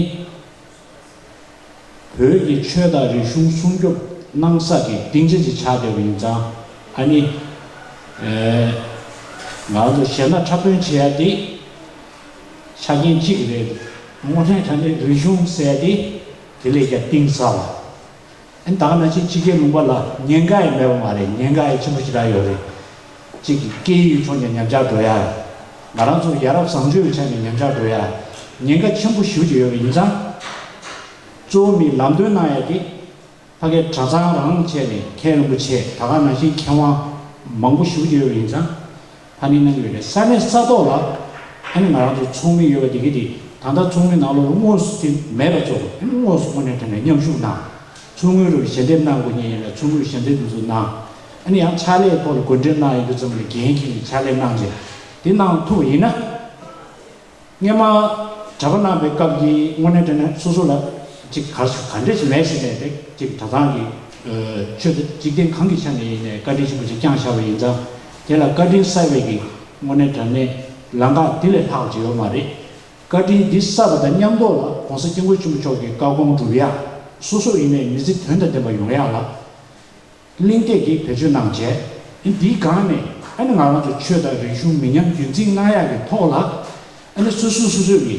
བོད་ཀྱི་ཆོས་དང་རིག་གཞུང་སྲུང་སྐྱོབ་གནང་ས་ཀྱི་སྡིངས་ཆ་ཅིག་ཆགས་བསྡད་པ་ཡིན་ཙང་ཨ་ནི། ང་རང་ཚོ་གཞས་སྣ་འཁྲབ་སྟོན་བྱེད་ཡ་དེ་ཆ་རྐྱེན་གཅིག་རེད། དངོས་གནས་དྲང་གནས་རིག་གཞུང་ཟེར་ཡ་དེ་དེ་ལས་ཀྱང་གཏིང་ཟབ་པ། ཨ་ནི་ད་ག་ནང་བཞིན་ཕྱི་རྒྱལ་ལུང་པ་ལ་ཉེན་ཁ་ཡང་མེད་པ་མ་རེད། ཉེན་ཁ་ཡང་ཆེན་པོ་ཞེ་དྲག་ཡོད་རེད། གཅིག་གི་སྐད་ཡིག་ཕྱོགས་ནས་ཉམས་ཆག་འགྲོ་ཡ། ང་རང་ཚོ་ཡ་རབས་བཟང་སྤྱོད་ཀྱི་ཆ་ནས་ཉམས་ཆག་འགྲོ་ཡ། ཉེན་ཁ་ཆེན་པོ་ཞེ་པོ་ཅིག་ཡོད་པ་ཡིན་ཙང་། གཙོ་བོ་མི་ལམ་སྟོན་གནང་ཡ་དེ་ཕ་གིའི་གྲྭ་ཚང་རང་བྱས་ནས་མཁན་རིན་པོ་ཆེ་ད་ག་ནང་བཞིན་མཁས་དབང་མང་པོ་ཞེ་པོ་ཅིག་ཡོད་པ་ཡིན་ཙང་། ཕ་ནི་གནང་གི་ཡོད་རེད། ས་གནས་ས་ཐོག་ལ་ཨ་ནི་ང་རང་ཚོ་ཚོགས་མི་ཡོད་པ་དེ་གི་དེ་ད་ལྟ་ཚོགས་མི་ནང་ལོགས་ལ་དངོས་སུ་དེ་མེད་པ་ཚོ་ཨ་ནི་དངོས་སུ་དངོས་གནས་དྲང་གནས་མཉམ་ཞུགས་གནང་། ཚོགས་དངུལ་རུ་ཞལ་འདེབས་གནང་དགོས་ཉེན་ཡིན་ལ་ཚོགས་དངུལ་ཞལ་འདེབས་དེ་ཚོ་གནང་། ཨ་ནི་ཡང་ཕྱག་ལས་ཐོག་ལ་བགོ་འགྲེམས་གནང་ཡོང་དུས་ཙམ་ལ་འགན་འཁྱེར་ནས་ཕྱག་ལས་གནང་རྗེས་དེ་གནང་ཐུབ་པ་ཡིན་ན། སྔོན་མ་གྲྭ་པ་གནང་བའི་སྐབས་ཀྱི་དངོས་གནས་དྲང་གནས་སོ་སོ་ལ་ཅིག་ག་ག་འདྲ་ཞིག་མེད་ཟེར་ནས་དེ་ཅིག་གྲྭ་ཚང་གི་ཆོས་དང་འཇིག་རྟེན་གང་གི་ཆ་ནས་ཡིན་ནའི་བཀའ་དྲིན་ཆེན་པོ་ཅིག་བསྐྱངས་བཞག་པ་ཡིན་ཙང་དེ་ལ་བཀའ་དྲིན་གསབ་པའི་གི་དངོས་གནས་དྲང་གནས་ལམ་ཁ་དེ་ལས་ལྷག་ཅིག་ཡོད་མ་རེད། བཀའ་དྲིན་འདི་གསབ་པ་དང་མཉམ་དུ་ལ་༸གོང་ས་༸སྐྱབས་མགོན་ཆེན་པོ་མཆོག་གི་བཀའ་དགོངས་སྒྲུབ་ཡ། སོ་སོ་ཡིན་ནའི་མི་ཚེ་དོན་དང་ལྡན་པ་ཡོང་ཡ་ལ། གླེང་སྟེགས་ཀྱིས་བེད་སྤྱོད་གནང་བྱས། འདིའི་སྒང་ནས་ཨ་ནི་ང་རང་ཚོ་ཆོས་དང་རིག་གཞུང་མི་ཉམས་རྒྱུན་འཛིན་གནང་ཡག་གི་ཐོག་ལ་ཨ་ནི་སོ་སོ་སོ་སོ་གི་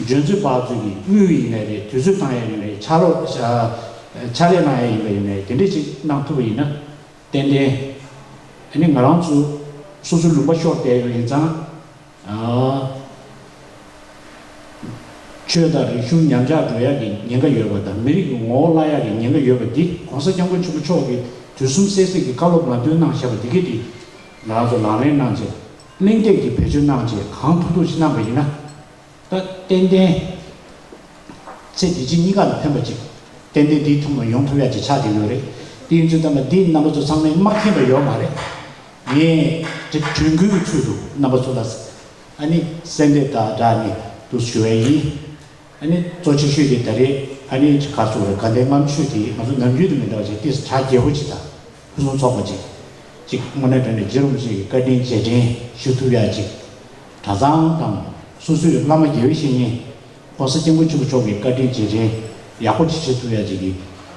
འཇོན་ཚོད་དཔག་ཚོད་ཀྱི་དངུལ་ཡིན་ནའི་རེད། དུས་ཚོད་བཏང་ཡག་ཡིན་ནའི་རེད། ཕྱག་ལོ་ཕྱག་ལས་གནང་ཡག་ཡིན་པ་ཡིན་ནའི་དེ་འདྲས་ཅིག་གནང་ཐུབ་པ་ཡིན་ན་ཏན་ཏན་ཨ་ནི་ང་རང་ཚོ་སོ་སོ་ལུང་པ་ཤོར་བསྡད་ཡོད་ཡིན་ཙང་། ཆོས་དང་རིག་གཞུང་ཉམས་ཆག་འགྲོ་ཡག་གི་ཉེན་ཁ་ཡོད་པ་དང་མི་རིགས་ཀྱི་ངོ་བོ་བརླག་ཡག་གི་ཉེན་ཁ་ཡོད་པ་འདི་༸གོང་ས་༸སྐྱབས་མགོན་ཆེན་པོ་མཆོག་གིས་དུས་གསུམ་གསལ་གསལ་གྱི་བཀའ་སློབ་ལམ་སྟོན་གནང་བཞག་པ་འདི་གས་འདི་ང་རང་ཚོ་ལག་ལེན་གནང་བྱས་གླེང་སྟེགས་ཀྱི་བེད་སྤྱོད་གནང་བྱས་གང་ཐུབ་ཐུབ་ཅིག་གནང་པ་ཡིན་ན། ད་ཏན་ཏན་ཚེ་འདི་ཕྱི་གཉིས་ཀ་ལ་ཕན་པ་ཅིག་ཏན་ཏན་འདིའི་ཐོག་ནས་ཡོང་ཐུབ་ཡག་ཅིག་ཆགས་བསྡད་ཡོད་རེད། དེ་ཡིན་དུས་ཙམ་པ་འདིའི་རྣམ་པ་ཚོ་ཚང་མས་མ་མཁྱེན་པ་ཡོད་མ་རེད། ངས་དེ་དྲན་སྐུལ་གྱི་ཚུལ་དུ་རྣམ་པ་ཚོ་ལ་ཨ་ནི་གསལ་འདེབས་དང་སྦྲགས་ནས་འདུག་ཞུ་བ་ཡིན། ཨ་ནི་གཙོ་ཆེ་ཤོས་དེ་ད་རེས་ཨ་ནི་ག་རེ་ཟེར་དགོས་རེད། དགའ་ལྡན་ལྔ་མཆོད་དེ་ང་ཚོ་ནམ་རྒྱུན་དུ་མི་འདྲ་བ་ཞིག་ཏོག་ཙམ་གྲ་རྒྱས་པོ་ཅིག་དང་ཕུན་སུམ་ཚོགས་པ་ཅིག་ཅིག་དངོས་གནས་དྲང་གནས་རྗེ་རིན་པོ་ཆེ་གི་བཀའ་དྲིན་རྗེས་དྲན་ཞུ་ཐུབ་ཡག་ཅིག་གྲྭ་ཚང་དང་སོ་སོའི་བླ་མ་དགེ་བའི་བཤེས་གཉེན་༸གོང་ས་༸སྐྱབས་མགོན་ཆེན་པོ་མཆོག་གི་བཀའ་དྲིན་རྗེས་དྲན་ཡག་པོ་ཅིག་བྱེད་ཐུབ་ཡག་ཅིག་གི་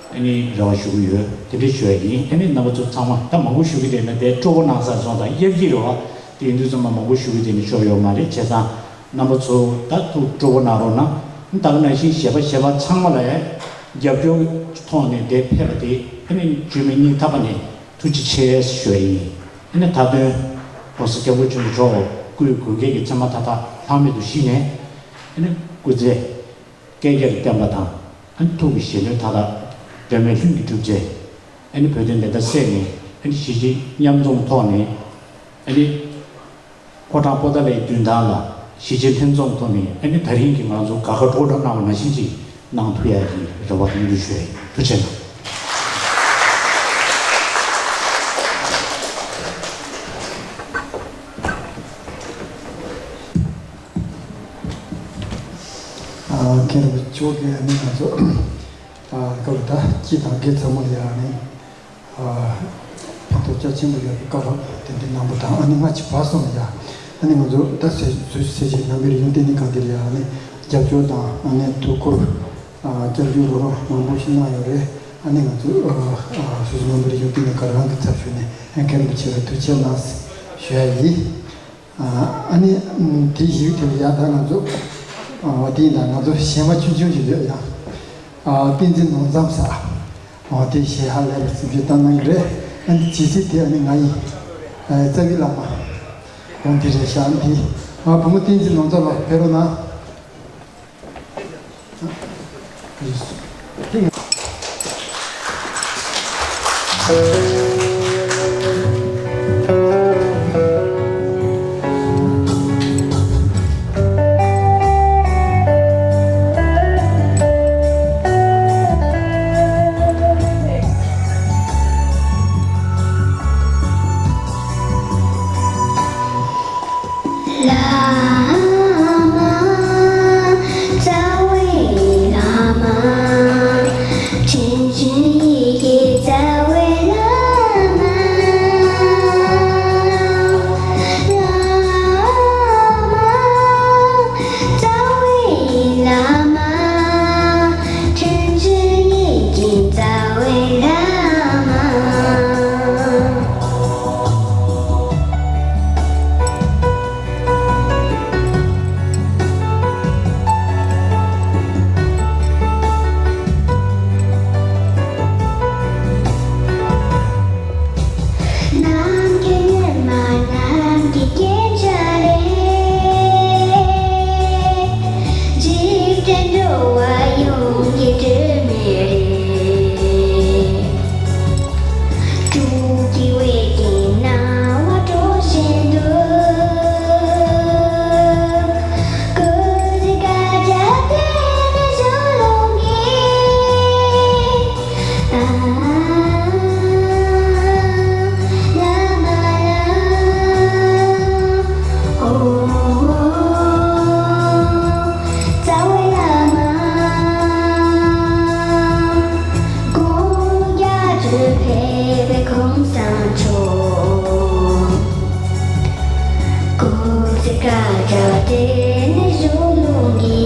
ཨ་ནི་རེ་བ་ཞུ་གི་ཡོད། དེ་འདྲ་ཞུ་ཡག་ཡིན། ཨ་ནི་རྣམ་པ་ཚོ་ཚང་མ་ད་མང་པོ་ཞུ་གི་བསྡད་ན་དེ་སྤྲོ་པོ་གནང་ས་སོང་དང་དབྱར་སྐྱིད་རེད་བ། དེ་ཡིན་དུས་ཚང་མ་མང་པོ་ཞུ་གི་བསྡད་ནས་ཆོ་ཡོད་མ་རེད། བྱས་ཙང་རྣམ་པ་ཚོ་ད་ཐུགས་སྤྲོ་པོ་གནང་རོགས་གནང་། ད་ག་ནང་བཞིན་གཞས་པ་གཞས་པ་ཚང་མ་ལ་རྒྱབ་སྐྱོར་ཐོག་ནས་དེ་ཕེབས་པ་དེ་ཨ་ནི་འཇུ་མི་སྙིང་ཐག་པ་ནས་ཐུགས་རྗེ་ཆེ་ཞུ་ཡག་ཡིན། ཨ་ནི་མཐའ་དོན་༸གོང་ས་༸སྐྱབས་མགོན་ཆེན་པོ་མཆོག་སྐུའི་དགུང་སྐལ་གྱི་མཚན་མ་མཐའ་དག་ལྷག་མེད་དུ་བཞེས་ནས་ཨ་ནི་སྐུ་ཚེ་བསྐལ་བརྒྱར་བརྟན་པ་དང་ཨ་ནི་ཐུགས་ཀྱི་བཞེད་དོན་མཐའ་དག་དོན་མེད་ལྷུན་གྱིས་གྲུབ་བྱས་ཨ་ནི་བོད་དོན་བདེན་མཐའ་གསལ་ནས་ཨ་ནི་གཞིས་བྱེས་མཉམ་འཛོམས་ཐོག་ནས་ཨ་ནི་ཕོ་བྲང་པོ་ཏཱ་ལའི་མདུན་ཐང་ལ་གཞིས་བྱེས་ལྷན་འཛོམས་ཐོག་ནས་ཨ་ནི་ད་རིང་གི་ང་ཚོ་དགའ་དགའ་སྤྲོ་སྤྲོ་གནང་བ་ནང་བཞིན་ཅིག་གནང་ཐུབ་ཡག་གི་རེ་བ་དང་སྨོན་འདུན་ཞུ་ཡག་ཡིན། ཐུགས་རྗེ་ཆེ་གནང་། ཨ། མཁན་རིན་པོ་ཆེ་མཆོག་གིས་ཨ་ནི་ང་ཚོ་ཨ་སྐབས་ད་སྤྱི་དང་སྒེར་ཚང་མ་ལ་ཡང་ཨ་ནི་ཨ་ཕན་ཐོགས་རྒྱ་ཆེན་པོ་ཡོད་པའི་བཀའ་སློབ་དེ་འདྲ་གནང་བ་དང་ཨ་ནི་སྔ་ཕྱི་བར་གསུམ་ལ་ཡང་ཨ་ནི་ང་ཚོ་ད་ཟུར་ཟུར་ཟེར་བྱས་ནང་པའི་རིག་གཞུང་བསྟི་གནས་ཁང་དེ་ལ་ཡང་ཨ་ནི་རྒྱབ་སྐྱོར་དང་ཨ་ནི་ཐུགས་ཁུར་ཨ་བསྐྱར་ཞུ་རོགས་རོགས་མང་པོ་ཞིག་གནང་ཡོད་རེད། ཨ་ནི་ང་ཚོ་ཨ་ཨ་སོ་སོ་ནང་པའི་རིག་གཞུང་བསྟི་གནས་ཁང་རང་གི་ཚབ་ཞུས་ནས་ཨ་མཁན་རིན་པོ་ཆེ་ལ་ཐུགས་རྗེ་ཆེ་གནང་། ཞུ་ཡ་ཡིན། ཨ་ནི་དེ་ཞིག་དེ་ལ་ཡ་ད་ང་ཚོ་འོ་དེ་ཡིན་ད་ང་ཚོ་གཞས་མ་ཆུང་ཆུང་ཞིག་ཡོད་ཡ། བསྟན་འཛིན་ནོར་བཟང་ཟེར། འོ་དེ་གཞས་ཧ་ལས་པ་ཚིག་གི་བཏང་གནང་གི་རེད། ཨ་ནི་ཇི་སྲིད་དེ་ཨ་ནི་ང་ཡིན། རྩ་བའི་བླ་མ། འོ་དེ་རེད་ཤག་ཨ་ནི་དེ། བུ་མོ་བསྟན་འཛིན་ནོར་བཟང་ལགས་ཕེབས་རོགས་གནང་། བླ་མ། རྩ་བའི་བླ་མ། ཁྲིམས་གཞུང་ཡི་གེ་རྩ་བའི་བླ་མ། བླ་མ། རྩ་བའི་བླ་མ། ཁྲིམས་གཞུང་ཡི་གེ་རྩ་བའི་བླ་མ། ནམ་མཁའི་ཉི་མ་རྣམས་ཀྱི་རྒྱན་ཆ་རེད། འཇིག་རྟེན་འགྲོ་བ་ཡོངས་ཀྱི་སྒྲོན་མེ་རེད། སྤྲུལ་སྐུའི་འོད་ཀྱིས་སྣང་བ་སྤྲོ་བཞིན་དུ། སྐུ་ཚེ་བསྐལ་བརྒྱར་བརྟན་ནས་བཞུགས་གནང་གི། ཨ། བླ་མ་ལ། ཨོ། རྩ་བའི་བླ་མ། གུང་རྒྱལ་རྒྱུད་ཕེབས་པའི་གོང་ས་མཆོག། སྐུ་ཚེ་བསྐལ་བརྒྱར་བརྟན་ནས་བཞུགས་གནང་གི།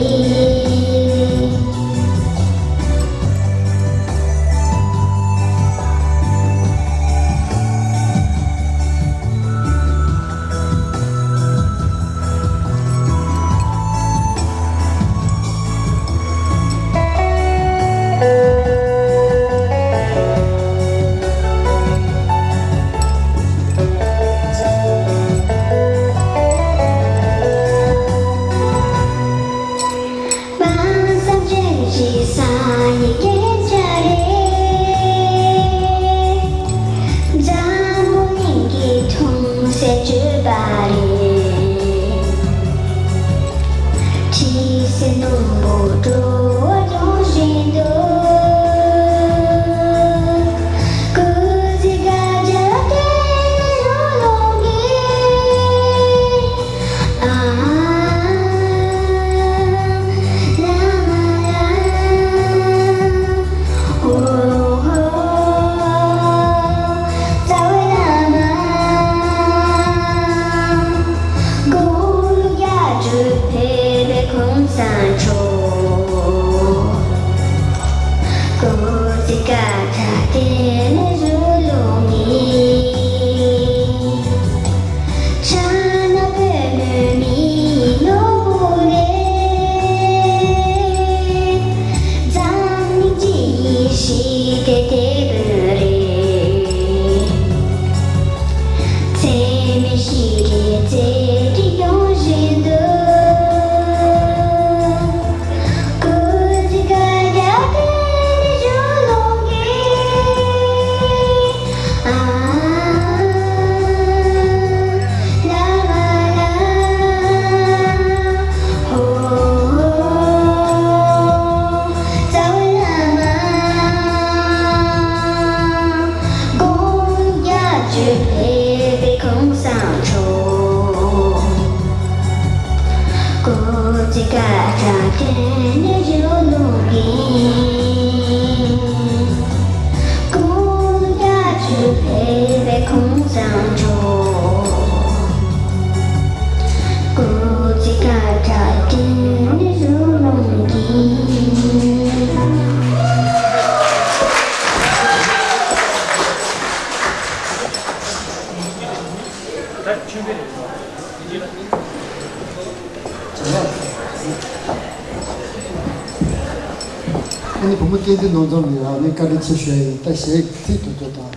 དཔག་བསམ་ཅན་གྱི་བསམ་ཡས་རྒྱན་ཆ་རེད། འཛམ་བུ་གླིང་གི་མཐོང་སའི་སྤྱོད་པ་རེད། ཁྲི་སེར་སྣུམ་པོ་སྤྲོ་བ་སྐྱོང་བཞིན་དུ། སྐུ་ཚེ་བསྐལ་བརྒྱར་བརྟན་ནས་བཞུགས་གནང་གི། ཨ། བླ་མ་ལ། ཨོ། རྩ་བའི་བླ་མ། གུང་རྒྱལ་རྒྱུད་ཕེབས་པའི་གོང་ས་མཆོག། ཨ་ནི་བུ་མོ་བསྟན་འཛིན་ནོར་འཛོམས་ལ་ཡང་ཨ་ནི་བཀའ་འདྲི་ཆེ་ཞུ་ཡ་ཡིན། ད་གཞས་ཚིག་དེ་ཚོ་དང་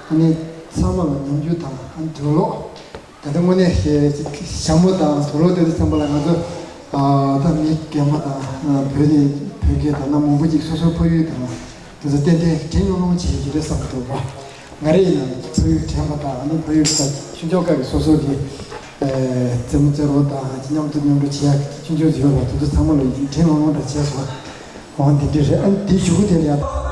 ཨ་ནི་ཚང་མ་ལ་ཉམས་འགྱུར་དང་ཨ་ནི་དུག་ལོག་ད་ལྟ་དངོས་གནས་ཞེ་ཅིག་ཞྭ་མོ་དང་དུག་ལོག་དེ་ཚོ་ཚང་མ་ལ་ང་ཚོ་ཨ་ད་མི་རྒན་མ་དང་ཨ་བོད་ནས་བོད་སྐད་དང་སྣ་མང་པོ་ཅིག་སོ་སོའི་ཕ་ཡུལ་དང་དེ་ཚོ་ཏན་ཏན་དྲན་སློང་སློང་བྱེད་ཀྱི་རེད་བསམ་གྱི་འདུག་བ། ང་རེ་ཡིན་ན་ཕ་ཡུལ་དྲན་པ་དང་ཨ་ནི་ཕ་ཡུལ་ས་ཆུང་ཆུང་སྐབས་ཀྱི་སོ་སོ་གི་ཨ་རྩེད་མོ་རྩེ་རོགས་དང་མཉམ་དུ་མཉམ་དུ་བྱེད་ཡག་ཆུང་ཆུང་ཟིག་ཡོད་ལ་དེ་ཚོ་ཚང་མ་ལ་དྲན་སློང་སློང་དང་བྱས་སོང་བ། འོ་འདི་འདྲ་རེད། ཨ་ནི་དེ་གཞུག་གུ་དེ་ལ་ཡང་།